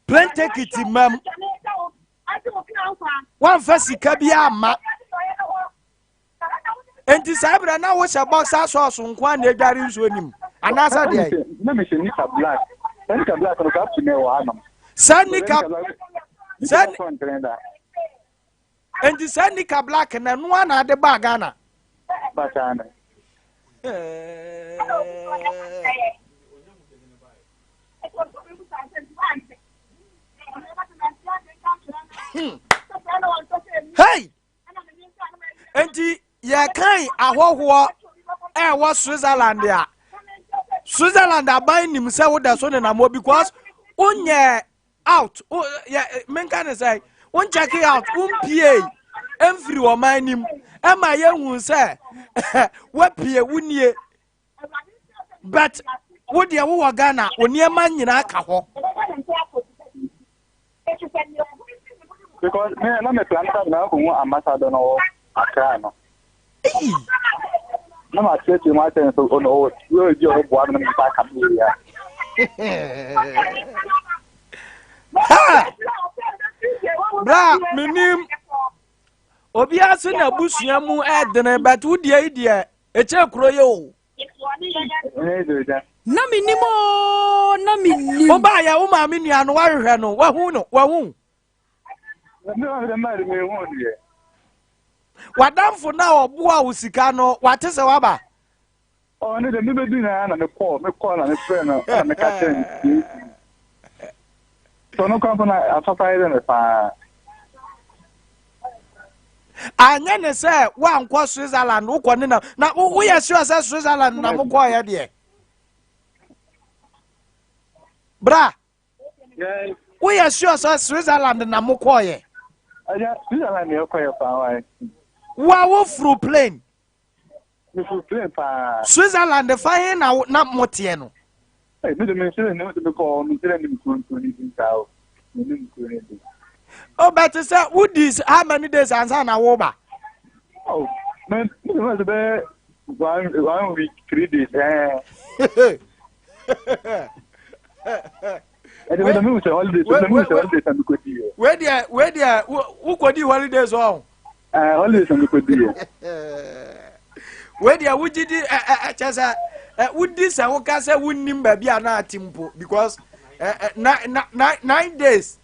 Plane ticket mam. Wamfa sika bi amma. Enti saa berɛ na wohyɛ boxer shorts nko a na adware nsuo nim anaasɛ deɛ. Na mehyɛ nika black. Saa nika black no saa pii na ɛwɔ hanom. Saa nika. Sɛ nti sɛ nika black na ɛno na ade baa Ghana. Hey! Enti yɛkan ahɔhoɔ ɛwɔ Switzerland a Switzerland aban nim sɛ woda so nenam hɔ because wonyɛ out yɛ menka ne sɛ wonkyɛke out wompie mfiri ɔman nim ɛma yɛhu sɛ woapie wonie but wo deɛ wowɔ Ghana wo nneɛma nyinaa ka hɔ. Because me na me plan sɛ na akɔhu ambassador no wɔ Accra no. Na ma kyerɛkyerɛ mu akyerɛ no sɛ ɔno ɔwɔ yɛ bi a ɔbɛboa me na me nsa aka me yie a. Bra menim obiara se n'abusua mu ɛdene but wo deɛ yi deɛ ɛkyɛ kuro yɛ o. Na menim oo, na menim. Wobaayɛ wo maame nua no woahwehwɛ no wahu no wahu. Wadamfo no a ɔboa wo sika no wate sɛ waba. Ɔno de mebɛdu na na mekɔɔ mekɔɔ na mefrɛ no na meka kyerɛ no sɛ ɔno kora mpo na asɔfa yɛ me paa. Anyɛ ne sɛ woankɔ Switzerland wokɔ ne na na woyɛ sure sɛ Switzerland na mokɔɔyɛ deɛ bra woyɛ sure sɛ Switzerland na mokɔɔyɛ Switzerland na yɛkɔyɛ paa wa wofuru plane Meforo plane paa. Switzerland fa he na na moteɛ no? Hey, me de me nhyerɛ ne de mekɔ hɔ menhyerɛ nim kuro nkuro ne din saa o. Menim kuro ne din. Oh, but sɛ wodi how many days ansa na woba? Oh, me me de me bɛ one week 3 days. Eh. Ɛde mi mi sɛ holidays mi mi sɛ holidays na mi kɔ di yɛ. Wei deɛ wei deɛ wo kɔ di holidays ɔn. Ɛɛ holidays na mi kɔ di yɛ. Wei deɛ wogye di ɛ ɛ kyɛ sɛ ɛ wodi sɛ woka sɛ wonnim baabi a na ate mpo because ɛ ɛ na na 9 days.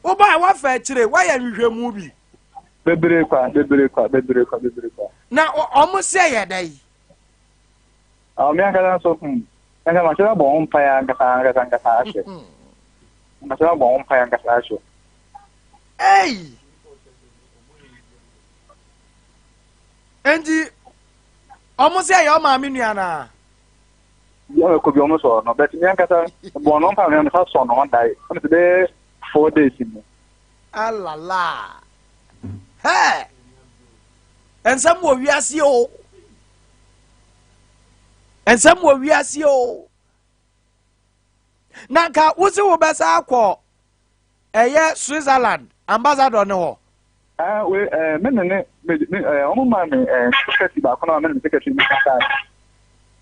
Wobaa wafa akyire woayɛ nhwehwɛmu bi. Bebree kwa bebree kwa bebree kwa bebree kwa. Na ɔmo sɛ yɛ dɛ yi. Ah, me ankasa nso, hmm. Ankasa mahyɛ da bɔ ho mpaeɛ ankasa ankasa ankasa ahwɛ. Mahyɛ da bɔ ho mpaeɛ ankasa ahwɛ. Ei! Enti, ɔmo sɛ ɛyɛ ɔmaame nua naa? Bi a ɛkɔ bi ɔmo sɔɔ no, but me ankasa bɔ no mpaeɛ me ankasa sɔɔ no ho dae. Ɔmo sɛ bɛyɛ 4 days mu. Alala. Hɛ! Nsɛm wɔ wiase o. Nsɛm wɔ wiase o. Na nka wosi wo bɛsa akɔ ɛyɛ Switzerland ambassador ne hɔ. Ah, we eh, me ne ne me me eh, wɔn maa me eh, secretary baako na me ne me secretary no kasa.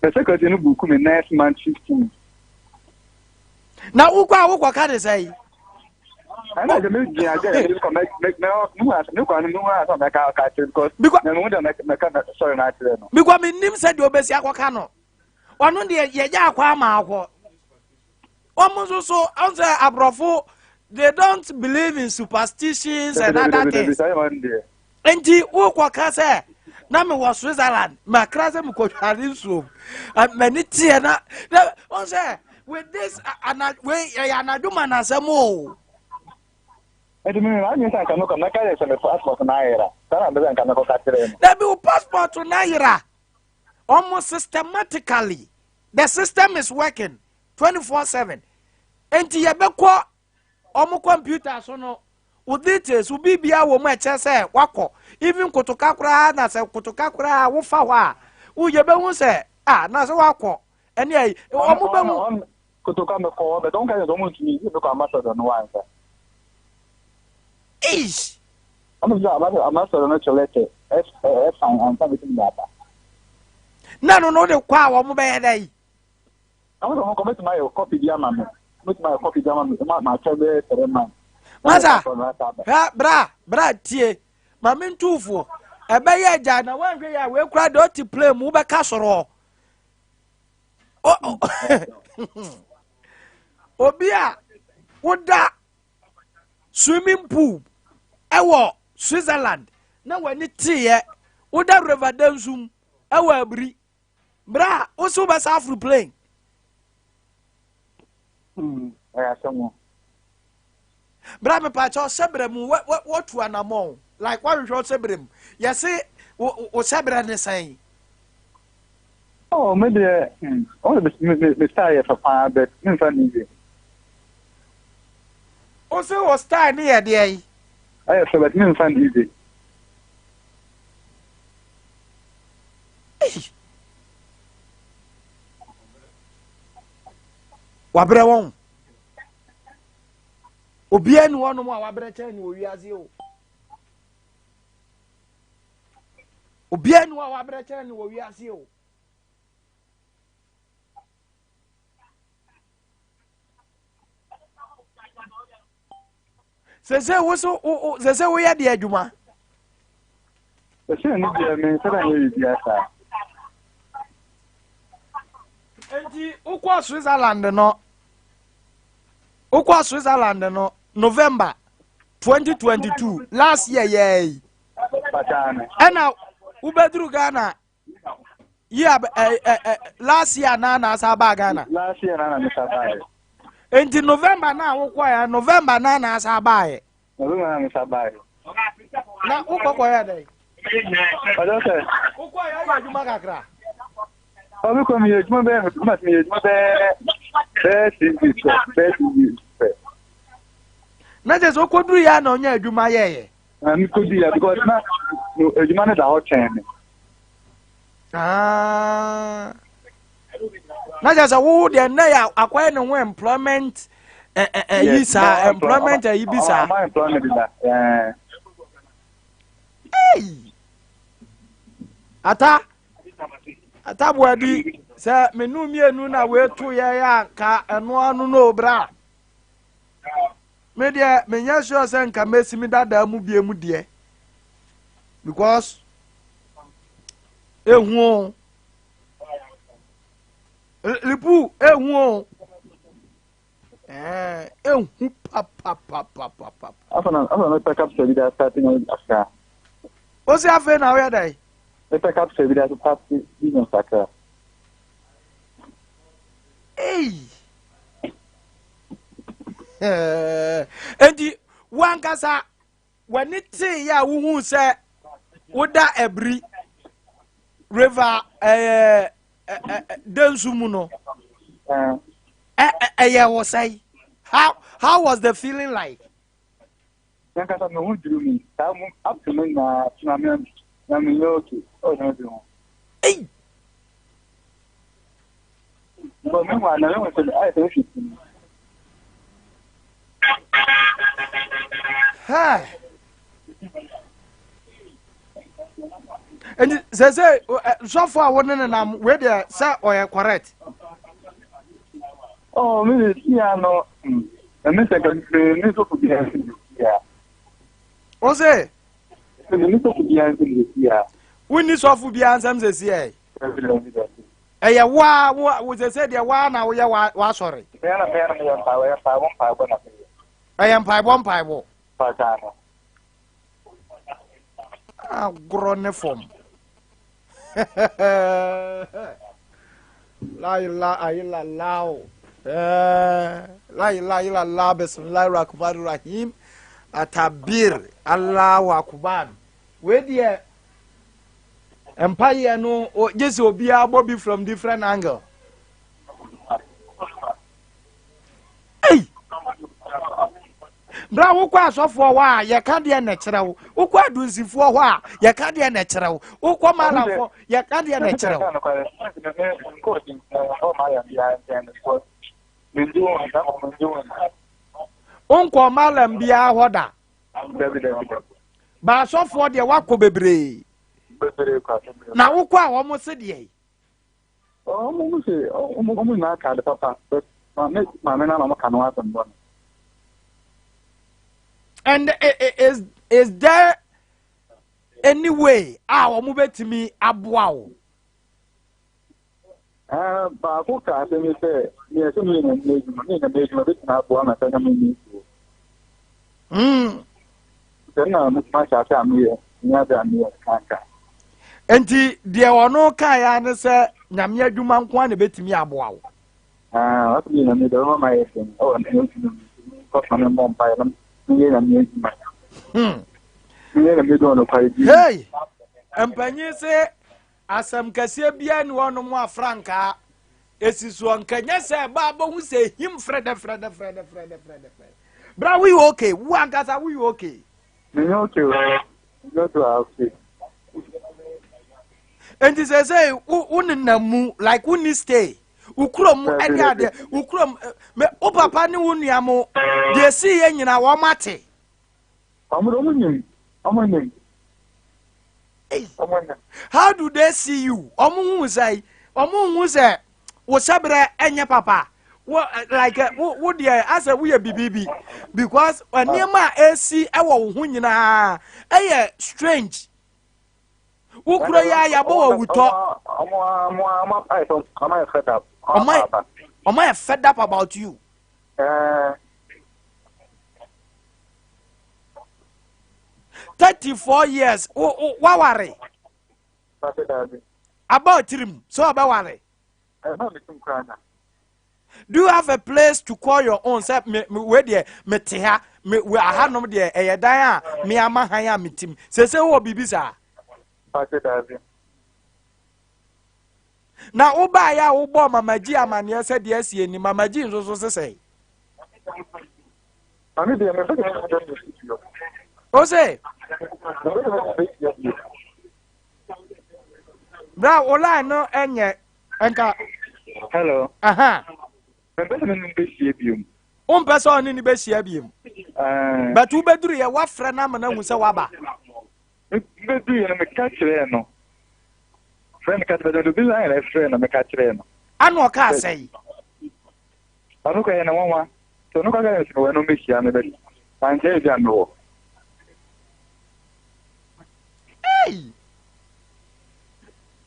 Me secretary no buku me next month 15. Na wokɔ a wokɔ ka ne sɛ yi. Ɛna sɛ me gyina agya yɛ kɔ mɛ mɛ mɛ mu asɛ me kɔ no mu asɛ mɛ ka ka kyerɛ because mɛ mu dɛ mɛ mɛ ka sɔrɔ na akyerɛ no. Because mi nim sɛ deɛ obesi akɔka no ɔno deɛ yɛgya akɔ ama akɔ wɔn nso so ɔn sɛ aborɔfo they don't believe in superstitions and other things. Nti wokɔka sɛ na mewɔ Switzerland makra sɛ mekɔdware nsuom m'ani teɛ na na ɔn sɛ with this ana wei ɛyɛ anadwo ma n'asɛm o. Nti mi maa mi sɛ nka mekɔ mɛka yɛ sɛ me passport na ayera saa na mbɛ sɛ nka mekɔ ka kyerɛ no. Dabi wo passport na ayera ɔmo systematically the system is working 24/7 nti yɛbɛkɔ wɔn computer so no wo details wo biribiara wɔ mu a ɛkyerɛ sɛ wakɔ even kotoka koraa na sɛ kotoka koraa wofa hɔ a woyɛ bɛhu sɛ ah na sɛ wakɔ ɛne ayi wɔn bɛhu. Kotoka mekɔ hɔ bɛtɛ wɔn ka yɛ sɛ wɔn ntumi mekɔ ambassador no wansa. Eish. Wɔn sɛ ambassador no kyerɛ lɛtɛ ɛfan ansa bɛtumi de aba. Na no no de kɔ a wɔn bɛyɛ dɛ yi. Ɛho sɛ ɔmo bɛtumi ayɛ kɔpi bi ama me. Bɛtumi ayɛ kɔpi bi ama me. Ma ma kyɛ bɛyɛ 3 months. Masa, hwɛ bra bra tie. Maame ntuufoɔ. Ɛbɛyɛ agya na wanhwɛ yɛ a wei kura deɛ ɔte plane mu wobɛka soro. Obi a woda swimming pool ɛwɔ Switzerland na w'ani teeɛ woda river Dansum ɛwɔ abiri berɛ a wo so wobɛsa aforo plane. Ɛyɛ asɛm o. Bra mepaakyɛw hyɛbrɛ mu wɔtu anamɔn like woahwehwɛ wo hyɛbrɛ mu yɛse wo hyɛbrɛ ne sɛn? Oh me deɛ ɔmo de me me me style yɛ fɛ paa but me nfa ne yie. Wo se wo style ne yɛ deɛ yi? Ɛyɛ fɛ but me nfa ne yie. Wabrɛ wɔn. Obiara ni hɔnom a wabrɛ kyɛn ne wɔ wiase o. Obiara ni hɔ a wabrɛ kyɛn ne wɔ wiase o. Sese wo so wo sese woyɛ deɛ adwuma. Sese ne deɛ me nsa na yɛ biribi asa. Nti wokɔ Switzerland no wokɔ Switzerland no November 2022 last year yɛɛ yi ɛna wobɛduru Ghana year ɛ ɛ ɛ last year naa na asa baa Ghana. Last year naa na mesa baayɛ. Nti November naa wokɔ yɛ November naa na asa baayɛ. November naa mesa baayɛ. Na wokɔ kɔ yɛ dɛ. Ɔdɔ sɛ. Wokɔ yɛ yɛ adwuma kakra. Ɔbi kɔ mi yɛ adwuma bɛyɛ mi yɛ adwuma bɛyɛ bɛyɛ 6 weeks bɛyɛ 6 weeks pɛ. Na kyerɛ sɛ wokɔduru yɛ a na ɔnyɛ adwuma yɛɛyɛ. Na mi kɔ du yɛ because na adwuma no da hɔ twɛn mi. Ah. Na kyerɛ sɛ wo deɛ nnɛ yɛ akɔyɛ ne ho employment ɛyi saa employment ɛyi bi saa. Ɔma employment da. Hey. Ata ata boadi sɛ menu mmienu na weto yɛ yɛ a nka ɛno ano no bra. Me deɛ menyɛ sure sɛ nka mɛsi me dadaa mu bie mu deɛ because ehu o lipu ehu o ɛɛ ehu papapapapapa. Afei na afei na mepɛ capsule bi da start na akra. O si afei na ɔyɛ dɛ. Mepɛ capsule bi da start business akra. Ei. Enti wankasa w'ani tee yɛ a wohuu sɛ woda abiri river ɛɛ densu mu no ɛyɛ wo sɛe how was the feeling like. Nankasa me ho dwiriw me saa mu up to me nyinaa tena me na menyɛ okay ɛwɔ nneɛma bi ho. Ei! Because me hu a na me hu sɛ ayɛ sɛ mehwɛ ti. Hey. Nti sɛ sɛ sɔfo a wo ne ne nam wei deɛ sɛ ɔyɛ correct. Oh, me de tia no. Na me sɛ me ne sɔfo bi ansi me tia. O se. Me ne sɔfo bi ansi me tia. Wo ni sɔfo bi ansɛm sɛ si ɛ. Ɛyɛ wo a wo wo sɛ sɛ deɛ wo na woyɛ w'asɔre. Me na me na meyɛ mpaebɔ yɛ mpaebɔ mpaebɔ na meyɛ. Ɛyɛ mpaebɔ mpaebɔ. Pata no. Agorɔ ne fam. La ilaha illallah. Eh, la ilaha illallah bismillahir rahmanir rahim. Atabir Allahu akbar. Wei deɛ mpaeɛ no gye sɛ obiara bɔ bi from different angle. Ei! Berɛ a wokɔ asɔfoɔ hɔ a yɛka deɛ na ɛkyerɛ wo wokɔ adunsifoɔ hɔ a yɛka deɛ na ɛkyerɛ wo wokɔ malafoɔ yɛka deɛ na ɛkyerɛ wo. Wonkɔ malam biara hɔ da. Baasɔfoɔ deɛ woakɔ bebree. Na wokɔ a wɔn se deɛ. Ɔmo mo se ɔmo ɔmo nyinaa ka ade papa but maame maame na ɔmo ka no asɛm bɔ no. And is there any way a wɔn bɛtumi aboa wo? Baako kaa asɛm yi sɛ, Meyɛ sɛ meyɛ Nyame adwuma, meyɛ Nyame adwuma, bɛtumi aboa ma saa Nyame nni nsuo. Sɛ na mɛtumi ahyɛ ase a meyɛ, nyɛ ade a meyɛ kanka. Nti deɛ ɔno kaeɛ ne sɛ Nyame adwuma nko ara na ɛbɛtumi aboa wo. Ah, ɔsɛ meyɛ Nyame adwuma, ɔbɛma mayɛ den ɛwɔ ne adwuma mu. Nkɔfa me mmɔ mpaeɛ na meyɛ Nyame adwuma. Meyɛ Nyame adwuma nokware bi. Hey! Mpanyin se Asɛm kɛseɛ biara nni hɔnom a frankaa ɛsi soɔ nka nyɛ sɛ ɛba abɛhu sɛ ɛhim frɛdɛ frɛdɛ frɛdɛ frɛdɛ frɛdɛ frɛdɛ bra woyɛ okay wo ankasa woyɛ okay menyɛ okay o menyɛ okay okay nti sɛ sɛ wo nenam mu like wo ni stay wo kurom ɛne adeɛ wo kurom wo papa ne wo nua mo deɛ ɛsii yɛ nyina wɔn ate Wɔn de wɔn nim, wɔn nim. Hey. Wɔn nim. How do they see you? Wɔn hu sɛ, wɔn hu sɛ wo hyɛbrɛ ɛnyɛ papa. Wo like wo wo deɛ asɛ woyɛ bibibi because nneɛma a esi ɛwɔ wo ho nyinaa ɛyɛ strange. Wo kuro yi a yɛabɔ wɔ wutɔ. Wɔn ayɛ fed up. Wɔn ayɛ fed up about you. Eh. 34 years waware about tirim sɛ ɔbɛware do you have a place to call your own sɛ me me wei deɛ me te ha me we ahanom deɛ ɛyɛ dan a me ama han a me tim sese wɔ biribi saa. Na wobaeɛ a wobɔɔ Mama G amanneɛ sɛ deɛ asie ni, Mama G nso so sesɛe. Maame deɛ mepɛ sɛ mene no bɛhyia bio. O se? Mepɛ sɛ mene no bɛhyia bio. Bra wo line no ɛnyɛ nka. Hello. Aha. Mepɛ sɛ mene no bɛhyia bio. Wompɛ sɛ ɔne ne bɛhyia bio. But wobɛduru yɛ woafrɛ no ama no ahu sɛ woaba. Mebɛduruiɛ no meka kyerɛɛ no. Frɛ no ka kyerɛ no obi line na ɛfrɛ no meka kyerɛɛ no. Ana ɔkaa sɛe? Ɔno kɔ yɛ ne nwanwa. Sɛ ɔno kɔ ka sɛ mewɔ no mɛhyia me bɛ mankyerɛ bi a mewɔ. Hey!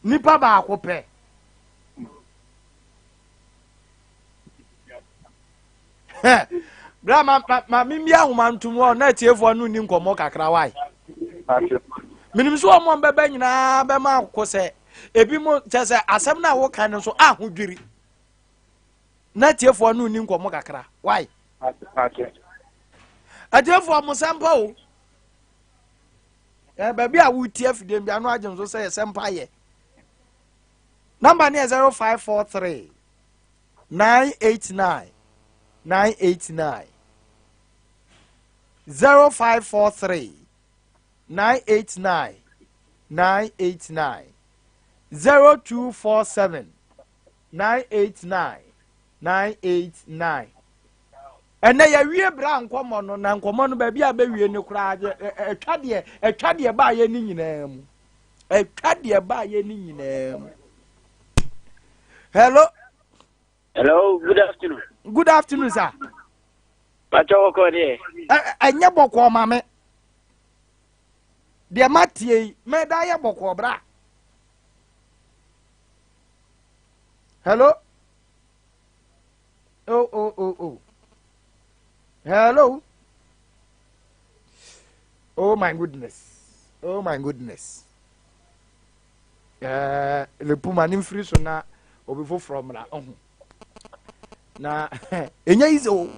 Nipa baako pɛ. Bra ma ma ma mimbi ahoma ntom hɔ na atiefoɔ no nni nkɔmmɔ kakra wae. Menim sɛ wɔn a bɛba nyinaa bɛma akokɔ sɛ ebi mo kyɛ sɛ asɛm no a woka no nso ahodwiri na atiefoɔ no nni nkɔmmɔ kakra wae. Atiefoɔ mo sɛmpa o. Eh, baabi a wotie afidie bi ano agye nso sɛ yɛ sɛmpa yɛ. Namba no yɛ 0543 989 989 0543 989 989 0247 989 989 ɛnɛ yɛwie berɛ a nkɔmmɔ no na nkɔmmɔ no baabi a bɛwie no koraa ɛtwa deɛ ɛtwa deɛ baayɛ no nyinaa mu ɛtwa deɛ baayɛ no nyinaa mu hello hello good afternoon good afternoon sir bàtɛ bɔkɔ deɛ ɛnyɛ bɔkɔɔ ma me deɛ matie yi mɛda yɛ bɔkɔɔ bra hello oh oh oh oh hello oh my goodness oh my goodness ɛɛ lepuma ne mfiri so na obi foforɔ mmra ɔho na ɛnyɛ yize o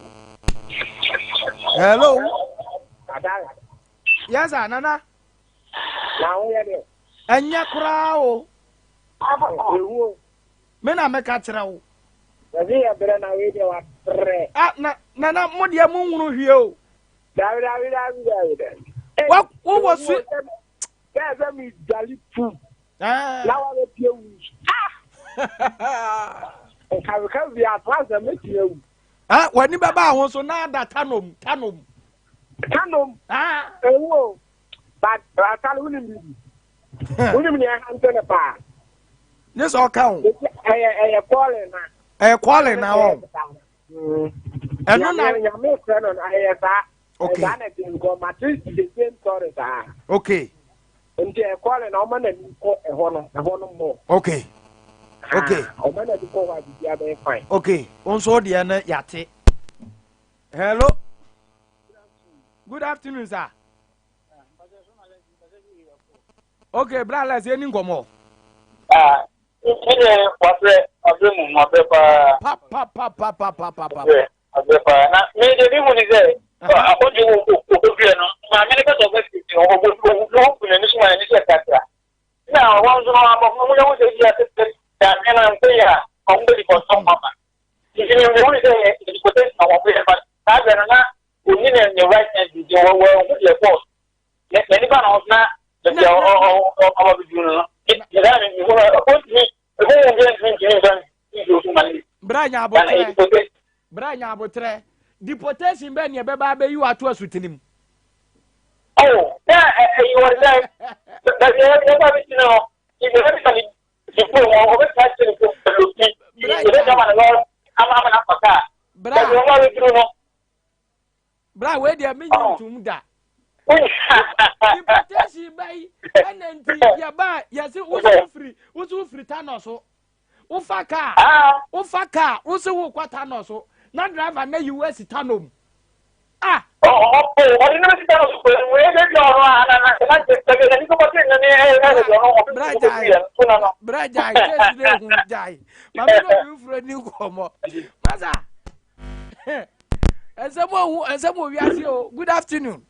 hello yes sir nana ɛnyɛ koraa o me na meka kyerɛ wo ah, na nana mo deɛ mo nwunu hwie o wowɔ su Bɛɛ sɛ mi dwale pum. Na wa bɛ pie wu. Ah! Nkaweka bi ato asɛ mɛtumi awu. Ah, w'ani bɛba ho so na ada tanom tanom. Tanom. Ah. Ewu o. But asale wonim bibi. Wonim nea ɛha ne paa. Ne sɛ ɔka ho. Ɛyɛ ɛyɛ kɔɔle na. Ɛyɛ kɔɔle na wɔn. Ɛno na. Nyame frɛ no ɛyɛ saa. okay saa na ɛte because mate the same story saa okay nti ɛkɔle na ɔma n'ani kɔ ɛhɔ no ɛhɔ no mmɔ okay Okay. Ɔma n'ani kɔ hɔ a biribiara bɛyɛ fine. Okay, wo nso wo deɛ no yɛate. Hello. Good afternoon, sir. Okay, bra let's yɛni nkɔmmɔ. Ah, me deɛ wabrɛ wabrɛ mu wabrɛ paa. Pa pa pa pa pa pa pa pa. Wabrɛ wabrɛ paa na me deɛ mi hu ni sɛ akɔgye wo okɔdua no maame no kasa ɔbɛ sisi ɔbɔ ɔbu n'ani so ma n'ani so ɛkrakra na wɔn nso no abɔfra mu yɛ ho sɛ ebi ase sɛ dadeɛ no nkɔ yɛ a wɔn bɛ di kɔntɔn mama nti mi hu ni sɛ yɛ deportation na wɔn bɛ yɛ ba saa bɛ no na oni ne ne right hand di wɔ wɔ ɔho deɛ kɔɔ n'ani ba na ɔso na baabi a ɔba bɛ duru no no ne saa ne hu ɔntumi ehu mu bi ntumi ntumi nfa nsuo so ma ne. Bra nya abotrɛ bra nya abotrɛ deportation bɛɛ ne ɛbɛba abɛyi wo ato asutene mu. Oh, na ɛyi wɔ sɛ baabi a ɛbɛba bɛsi no ɛbɛsa ne ne kurom ɔbɛtumi akyerɛ ne kurom baabi ɛbɛtumi ama ne lɔɔre ama ama no afa kaa baabi a ɔba bɛduru no. Bra wei deɛ menye ntom da. Deportation bɛyi ɛna nti yɛba yɛse wosi wofiri wosi wofiri tanɔ so wofa kaa wofa kaa wosi wokɔ tanɔ so na driver na yi wo asi tanɔ mu ah. Bra gyae bra gyae kesi ne hu gyae maame no obi furo ni nkɔmɔ masa. Ɛnsɛm ohu ɛnsɛm wɔ wiase o. Good afternoon.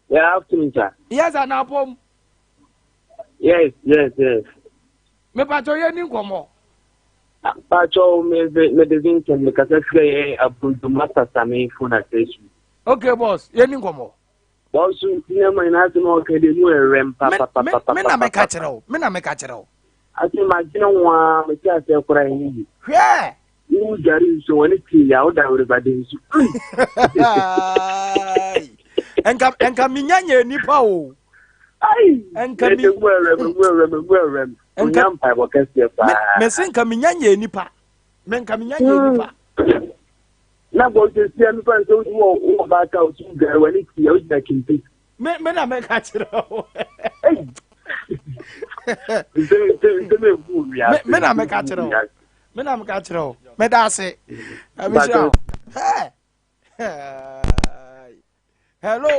Yeah, afternoon, sir. Yes, anapom. Yes, yes, yes. Me pacho ye ni nkɔmɔ. Pacho me me de Vincent me kasa firi yɛ abudu master sami phone ase. Okay, boss, ye ni nkɔmɔ. Bɔsu nneɛma nyinaa asɛm a ɔka deɛ mu ɛrɛm papapapapa. Me na meka kyerɛ wo, me na meka kyerɛ wo. Ase madwene ho ara mete aseɛ koraa ɛnyɛ yi. Hwɛ! Wo dware nsuo wɔne tee yɛ a woda wereba de nsu. Nka nka menya nyɛ nipa o. Nka mi. Mu ɛrɛm mu ɛrɛm mu ɛrɛm. Nka mpaebɔ kɛseɛ paa. Mese nka menya nyɛ nipa. Me nka menya nyɛ nipa. Na bɔ sɛsia no fa sɛ wɔ wɔ baaka a wotum dware w'ani tia wogyina kente. Me me na meka kyerɛ wo. Me na meka kyerɛ wo. Me na meka kyerɛ wo. Meda ase. Abisa wo. Hello.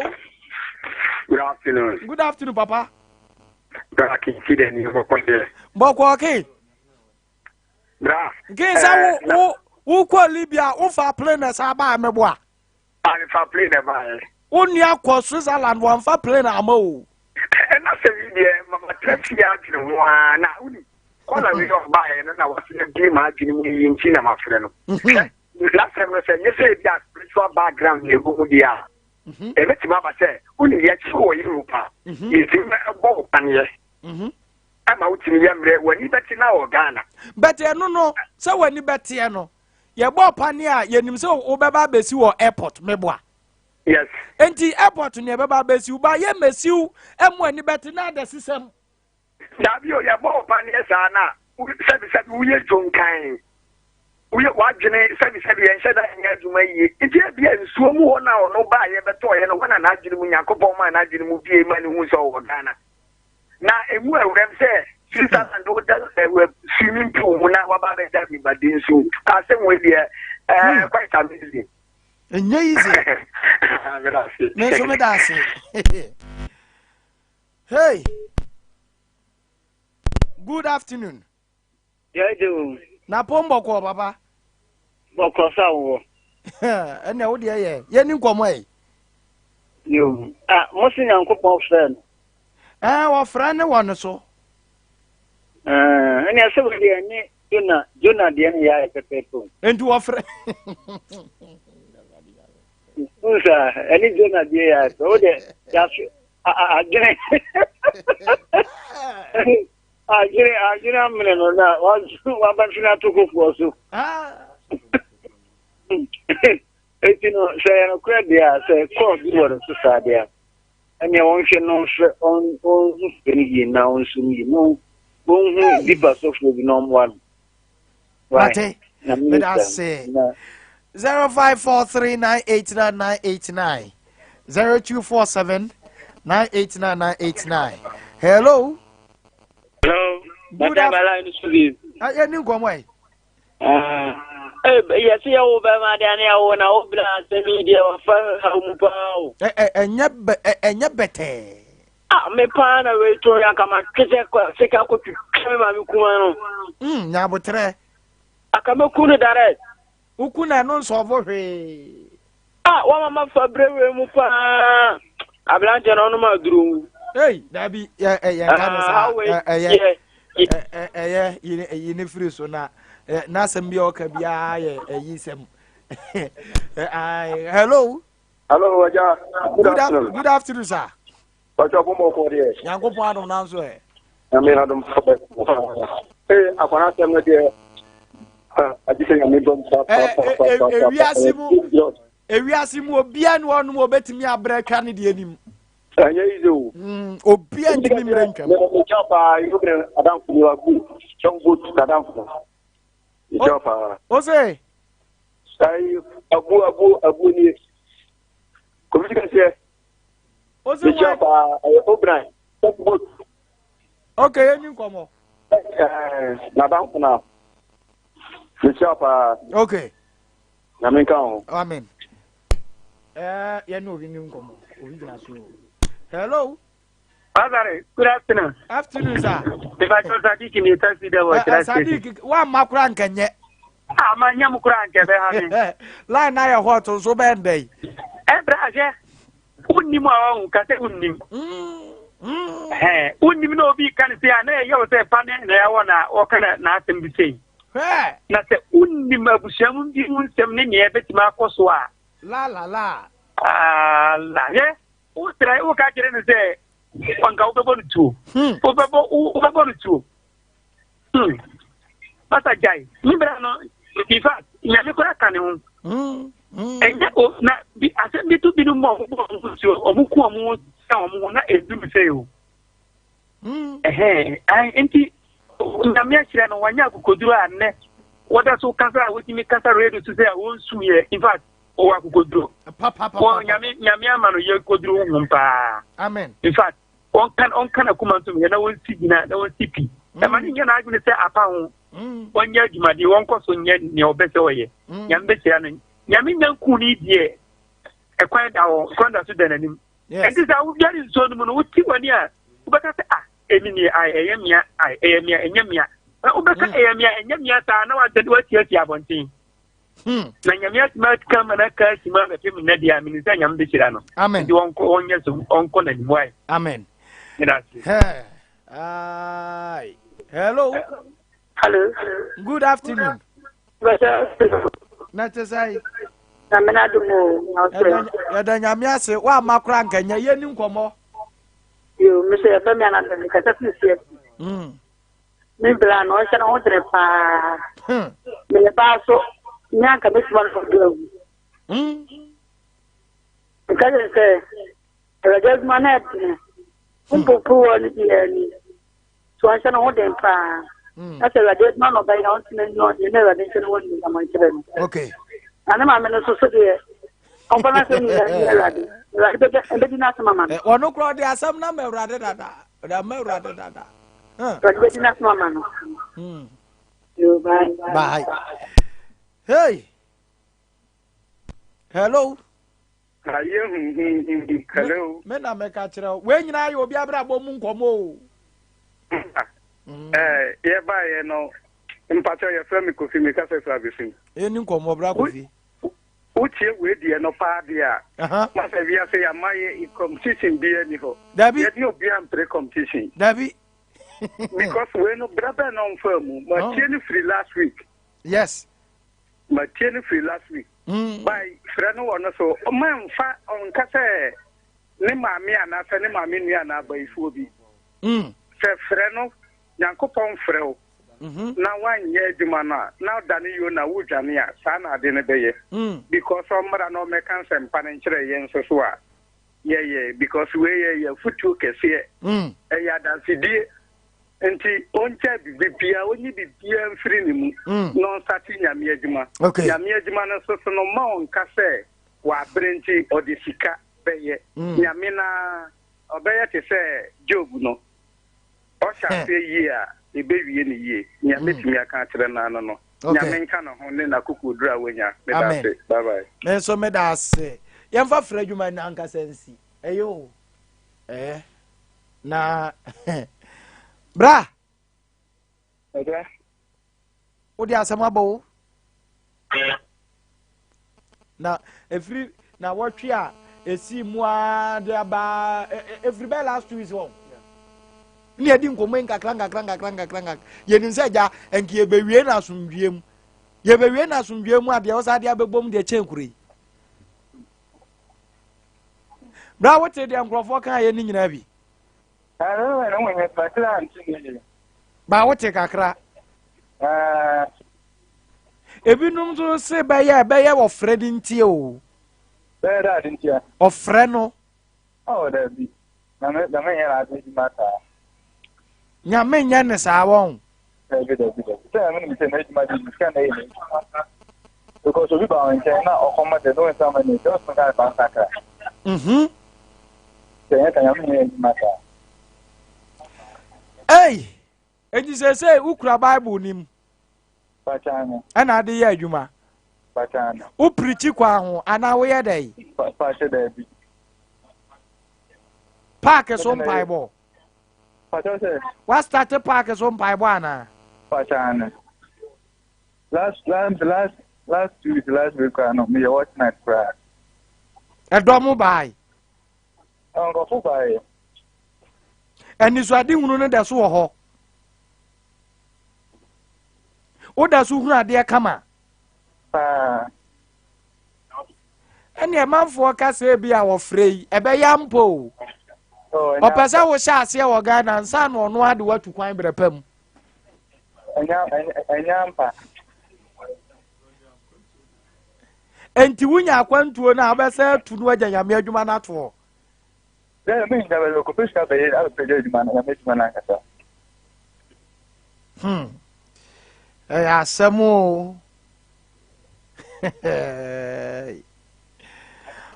Good afternoon. Good afternoon, Papa. Bra kinti dɛ ni bɔkɔ dɛ. Bɔkɔ ke. Bra. Nkin sɛ wo wo wo kɔ Libya wo fa plane na saa baa mɛboa. A fa plane na baa yɛ. Wo nua kɔ Switzerland wɔn fa plane ama o. Ɛna sɛ yi deɛ mama tena fie adwene ho ara na woni kɔla wei ɔbaa yɛ no na wɔsɛ bie ma adwene mu yi nti na mafrɛ no. N'asɛm no sɛ nyɛ sɛ ebi a spiritual background na ɛwɔ mu deɛ a ɛbɛtumi aba sɛ wonim yɛkye wɔ Europe a yɛtumi bɔ wo paneɛ. Ɛma wotumi yɛ mmerɛ w'ani bɛte na wɔ Ghana. But ɛno no sɛ w'ani bɛteɛ no yɛbɔ pane a yɛnim sɛ wobɛba abɛsi wɔ airport meboa. Yes. Enti airport ne yɛbɛba abɛsi wo ba yɛ mɛsiw ɛmo ani bɛte na ada sisɛm. Daabi o yɛbɔ wo paneɛ saa na sɛbisɛbi woyɛ dwonkan woyɛ w'adwene sɛbisɛbi yɛnhyɛ da nyɛ adwuma yie nti ebia nsuo mu hɔ na ɔno baa yɛbɛtɔɔyɛ no hɔ na n'adwene mu Nyankopɔn maa n'adwene mu bie ma ne hu sɛ ɔwɔ Ghana. Na emu awuram sɛ Switzerland woda swimming pool mu na waba abɛda river de nsuo. Asɛm wei deɛ ɛɛ hmm. quite amazing. Ɛnyɛ easy. Me nso meda ase. Hey. Good afternoon. Yɛde o. Na pon bɔkɔɔ papa. Bɔkɔɔ sa wowɔ. Ɛnna wo deɛ yɛ yɛni nkɔmɔ yi. Yo, ah, mo se Nyankopɔn frɛ no. Ɛɛ wɔfrɛ ne wɔ ne so. Ɛɛ ɛnna ɛsɛ wɔ deɛ ɛne Jona Jona deɛ no yɛ ayɛ pɛpɛɛpɛ o. Nti wɔfrɛ. Nsa ɛne Jona deɛ yɛ ayɛ pɛ o deɛ yɛaso adwene. Adwene adwene amene no na wabɛtena ato kokoɔ so. Eti no sɛ yɛ nokorɛ deɛ a sɛ kɔɔ bi wɔ no so saa deɛ a ɛneɛ wɔnhwɛ no ɔnhwɛ ɔnhu fɛ no yie na ɔnsom yie na ɔnhu dipa sɔfoɔ bi na ɔmmoa no. Mate, meda ase. 0543989989 0247 989989. Hello. Hello. Good afternoon. Yɛni nkɔmmɔ ɛ. Yɛse yɛwo bɛma deɛ ne yɛwo na wo bra asɛm yi deɛ wafa haw mu paa o. Ɛnyɛ bɛtɛɛ. Ah, me paa na wei to yɛ anka matwe sɛ sika kɔtwitwa me maame kuma no. Nyabotrɛ. Aka mɛku no direct. Woku na ɛno nsɔɔvo hwee. Ah, wama mafa berɛ wei mu paa. Aberanteɛ no ɔnom aduro wu. Ei, dabi, yɛ yɛ nka ne saa. Ɛyɛ ɛyɛ yi ne firi so na n'asɛm bi a ɔka biara yɛ ɛyi sɛm. Hello. Hello, Aja. Good afternoon. Good afternoon, sir. Bàtà ọ̀bùn bọ̀ kọ́ deɛ. Nyankopɔn adom nanso ɛ. Nyame adom ee akwana asɛm no deɛ agye sɛ nyame dɔm ewiase mu ewiase mu obia ne ɔnom obetumi abrɛ twa ne deɛ nim. Ɛnyɛ yize o. Obia ntumi mmerɛ ntwam. Mekyɛw paa yi obìnrin adamfo ni wa gu kyɛw vote adamfo. Mekyɛw paa. O se. Ayi abu abu abu nie. Kofi kɛseɛ. Ose Mekyia wan? paa, ɛyɛ Obran, boat. Okay, yɛni nkɔmmɔ. N'adamfo na. Mekyia paa. Okay. Nyame nka ho. Amen. Eh, yɛne obi ni nkɔmmɔ. Obi gyina so. Hello. Pastor, good afternoon. Afternoon, sir. If I told Sadiq in the taxi there was eh, eh, Sadiq, wa ma kura nkɛnyɛ. Ah, ma nyɛ mu kura nkɛ bɛ ha mi. Line na yɛ hot nso bɛn dɛ yi. Ɛ bra hwɛ, wonnim a ɔho ka sɛ wonnim. Ɛhɛn, wonnim na obi ka ne se a na ɛyɛ wo sɛ pa ne na ɛwɔ na ɔka na n'asɛm bi sei. Na sɛ wonnim abusua mu bi ho nsɛm ne nea ɛbɛtumi akɔ so a. La la la. Ah, la hwɛ. Wotra woka kyerɛ no sɛ anka wobɛbɔ no tuo. Hmm. Wobɛbɔ wobɛbɔ no tuo. Hmm. Pasa gyae. Me bra no in fact nyame koraa ka ne ho. Hmm. Hmm. Ɛnyɛ o na bi asɛm bi to binom ma ɔmo bɔ ɔmo tuo ɔmo ku ɔmo sɛ ɔmo ho na eduru sɛ o. Hmm. Ɛhɛn ayi nti nyame ahyira no wanya akokoduro a nnɛ wɔda so kasa a wotumi kasa radio so sɛ a wɔnsu yɛ in fact ɔwɔ akokoduro wɔ nyame nyame ama no yɛ koduro honhom paa amen in fact ɔnka ɔnka n'akoma ntom yɛ na wɔnsi gyina na wɔnsi pi mm. ɛma ne nyɛ n'adwene sɛ apa ho mm. wɔnyɛ adwumadeɛ wɔnkɔ so nyɛ nea ɔbɛ sɛ ɔyɛ mm. nyame bɛhyira no nyame nya nku ne deɛ ɛkwan da hɔ ɛkwan da so da n'anim ɛnti sɛ wodware nsuo no mu no wote w'ani a wobɛka sɛ ah ɛni nie ai ɛyɛ mea ai ɛyɛ mea ɛnyɛ mea wobɛka ɛyɛ mea ɛnyɛ mea saa na watiatia abɔnten Hmm. Na Nyame atumi aka ma no aka asi mu abɛpem nnɛ deɛ a menim sɛ Nyame bɛhyira no. Amen. Nti ɔnkɔ ɔnyɛ so ɔnkɔ n'anim wae. Amen. Meda ase. Hey. Aye. Hello. Hello. Good afternoon. Na te sɛ. Nyame n'adom o. Yɛda Nyame ase. Woamma koraa nkɛnyɛ yɛni nkɔmmɔ. Yo, me sɛ yɛbɛ me anadom kasa firi fie. Mm. Me bra no ɔnhyɛ ne ho dene paa. Hmm. Meyɛ baa so nyɛ anka mɛtuma no ɔdo awu. Hmm. Nka kyerɛ sɛ awurade adwuma no ɛdene. Hmm. Mpopo wɔ no biara ni. So ɔnhyɛ ne ho den paa. Na sɛ awurade adwuma na ɔbɛyɛ ɔntena nyɛ ɔdeɛ na awurade nhyɛ ne ho animuonyam nkyerɛ no. Okay. Na ne maame no nso so deɛ ɔmfa n'asɛm nyinaa nyɛ awurade. Awurade bɛdi n'asɛm ama no. Eh, ɔno koraa ɔde asɛm no ama awurade dada. Ɔde ama awurade dada. Awurade bɛdi n'asɛm ama no. Hmm. Yo, bye. Bye. Hey. Hello. Ayé huhuhuhu. Hello. Me na meka kyerɛ wo. Wei nyinaa yɛ obi abrabɔ mu nkɔmmɔ o. Mm. Eh, yɛbaeɛ no, mpakyɛ yɛfrɛ me Kofi, meka sɛ firi abɛsim. Ɛni nkɔmmɔ bra Kofi. Wotie wei deɛ no paa deɛ a, na sɛ wiase yɛama yɛ competition biara ni hɔ. Dabi. Yɛne obiara mpere competition. Dabi. Because wei no berɛ bɛn na ɔmfaa mu. Matie no firi last week. Yes. Matie no firi last week. Mm. By frɛ no wɔ no so. Ɔma mfa ɔnka sɛ ne maame anaasɛ ne maame nua anaa abayifoɔ bi. Mm. Sɛ frɛ no Nyankopɔn frɛ wo mhm. na woanyɛ adwuma no a, na wodane Yona wodwane a, saa na ade no bɛyɛ. Mm. Because ɔmmra na ɔmmɛka nsɛmpa no nkyerɛ yɛn nso so a, yɛyɛ because wei yɛ yɛ afutuo kɛseɛ. Mm. Ɛyɛ adansedie. Nti ɔngyae biribiara, ɔnyi biribiara mfiri ne mu mm. na ɔnsate Nyame adwuma. Okay. Nyame adwuma no nso so no mma ɔnka sɛ wabrɛ nti ɔde sika bɛyɛ. Mm. Nyame na ɔbɛyɛ te sɛ Job no. Ɔhyɛ aseɛ yie a, ɛbɛwie no yie. Nea mɛtumi aka akyerɛ no ara no. Nyame nka ne ho ne n'akokoɔduro a wanya. Meda ase. Bye bye. Me nso meda ase. Yɛmfa frɛ adwuma no ankasa nsi. Ɛyɛ o. Ɛyɛ. Na bra. Ɛdɛ. Wode asɛm abɔ wo. Na ɛfiri na wɔtwe a ɛsii mu ara de aba ɛfiri bɛyɛ last 2 weeks wɔn. Ne yɛdi nkɔmmɔ yi nkakra nkakra nkakra nkakra nkakra. Yɛnim sɛ agya nka yɛbɛwie no asomdwie mu. Yɛbɛwie no asomdwie mu a deɛ wɔsa de abɛbɔ mu deɛ kyɛn kuro yi. Bra wote deɛ nkurɔfoɔ kaa yɛ ne nyinaa bi. Ba wote kakra. Ebinom nso se bɛyɛ bɛyɛ ɔfrɛ no ntie o. Bɛyɛ dɛ ade ntia. Ɔfrɛ no. Ɔ dabi. Nyame nyame nyɛ n'ade adwuma saa. Nyame nyɛ ne saa wɔn. Dabi dabi dabi. Sɛ nyame nim sɛ n'adwuma de sika na ɛyɛ n'adwuma. Because obi ba wɔn nkyɛn na ɔkɔm de no nsa ma ne nkyɛn ɔsoma ka ba nsakra. Mhm. Sɛ yɛn ka nyame nyɛ adwuma saa. Ei! Enti seesei wokura Bible no mu ɛna ade yɛ adwuma? Wopirikyi kwan ho anaa woyɛ dɛn? Paake so mpaebɔ. Woastate paake so mpaebɔ anaa? Last last last last 2 weeks, last week koraa no meyɛ watch night koraa. Ɛdɔm bae. Nkurɔfo baeɛ. Anisoadehunu no da so wɔ hɔ. Woda so hunu adeɛ kama. Paa. Ɛne ɛmanfoɔ ka sɛ ebi a wɔfrɛ yi ɛbɛyɛ mpo o. Ɔpɛ sɛ wohyɛ aseɛ wɔ Ghana nsa na ɔno ade watu kwan berɛ pa mu. Ɛnyɛ ampa. Enti wonya akwantuo no a wobɛsɛ atu no agya nyame adwuma no ato hɔ. Dɛ me nka bɛyɛ kɔpɛ sika bɛyɛ abɛpɛgya adwuma no nyame adwuma no ankasa. Ɛyɛ asɛm o.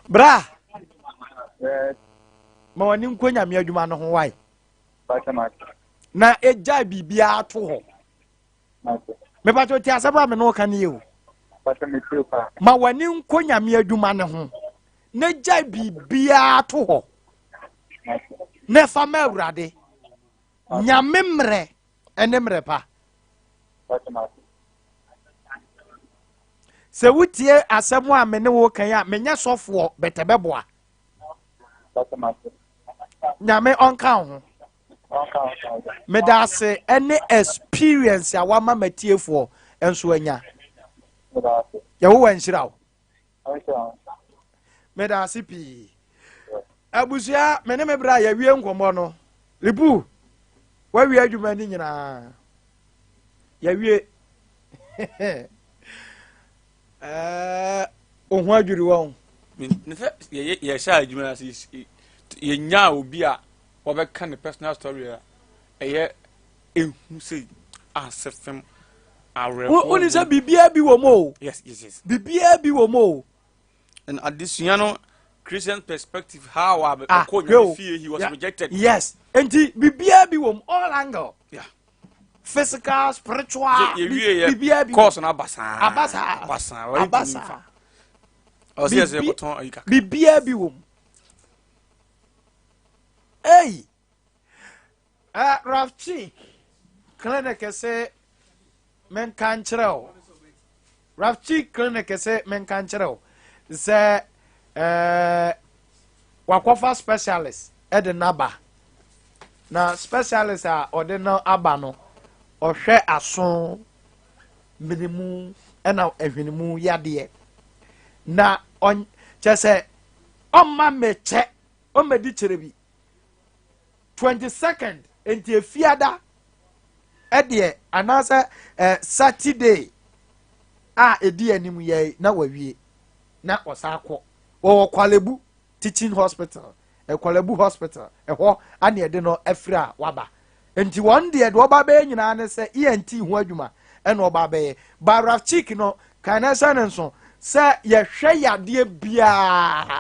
Bra. Yes. Ma w'ani nkɔ nyame adwuma no ho wae. Na egyae biribiara to hɔ. Mepatwa ti asɛm a me ne wo ka ne yɛ o. Ma w'ani nkɔ nyame adwuma no ho na gyae biribiara to hɔ na ɛfa ma awurade. Nyame mmerɛ ɛne mmerɛ pa. Sɛ wotie asɛm a me ne wo kan a menyɛ sɔfoɔ bɛtɛ bɛboa. Nyame ɔnka wo ho. Meda ase ɛne experience a wama matiefoɔ nso anya. Yehowa nhyira wo. Meda ase pii. Abusua, me ne me bra yɛwie nkɔmmɔ no. Lipu, wawie adwuma no nyinaa. Yɛwie. Ɛɛ, wo ho adwiri wɔn. Ne sɛ yɛhyɛ adwuma ase yɛnyaa obi a wɔbɛka ne personal story a ɛyɛ ehu sɛ ase fam awerɛhoɔ. Woni sɛ biribiara bi wɔ mu o. Yes. Biribiara bi wɔ mu o. And adesua no Christian perspective how a ah, ɔkɔ nyame fie he was yeah. rejected. Yes. Nti biribiara bi wɔ mu all angle. Yeah. Physical, spiritual, biribiara bi. Course no aba saa. Aba saa. Aba saa. Aba saa. Ɔsɛ yɛ sɛ yɛkɔtɔn ayi kakra. Biribiara bi wɔ mu. Hey! Rafchi clinic sɛ menka nkyerɛ o. Rafchi clinic sɛ menka nkyerɛ o sɛ wakɔfa specialist ɛde n'aba. Na specialist a ɔde no aba no ɔhwɛ aso minimu ɛna ahwenimu yadeɛ. Na ɔn kyɛ sɛ ɔmma mekyɛ ɔmmɛdi kyerɛ bi 22nd nti efiada ɛdeɛ anaasɛ ɛ Saturday a ɛdi anim yɛ na wawie na ɔsan kɔ wɔwɔ Kwalebu Teaching Hospital Kwalebu Hospital ɛhɔ ane ɛde no afiri a waba nti wɔn deɛ deɛ ɔba bɛyɛ nyinaa ne sɛ ENT ho adwuma ɛna ɔba bɛyɛ ba Rafchik no kan na ɛsɛ ne nso sɛ yɛhwɛ yadeɛ biara.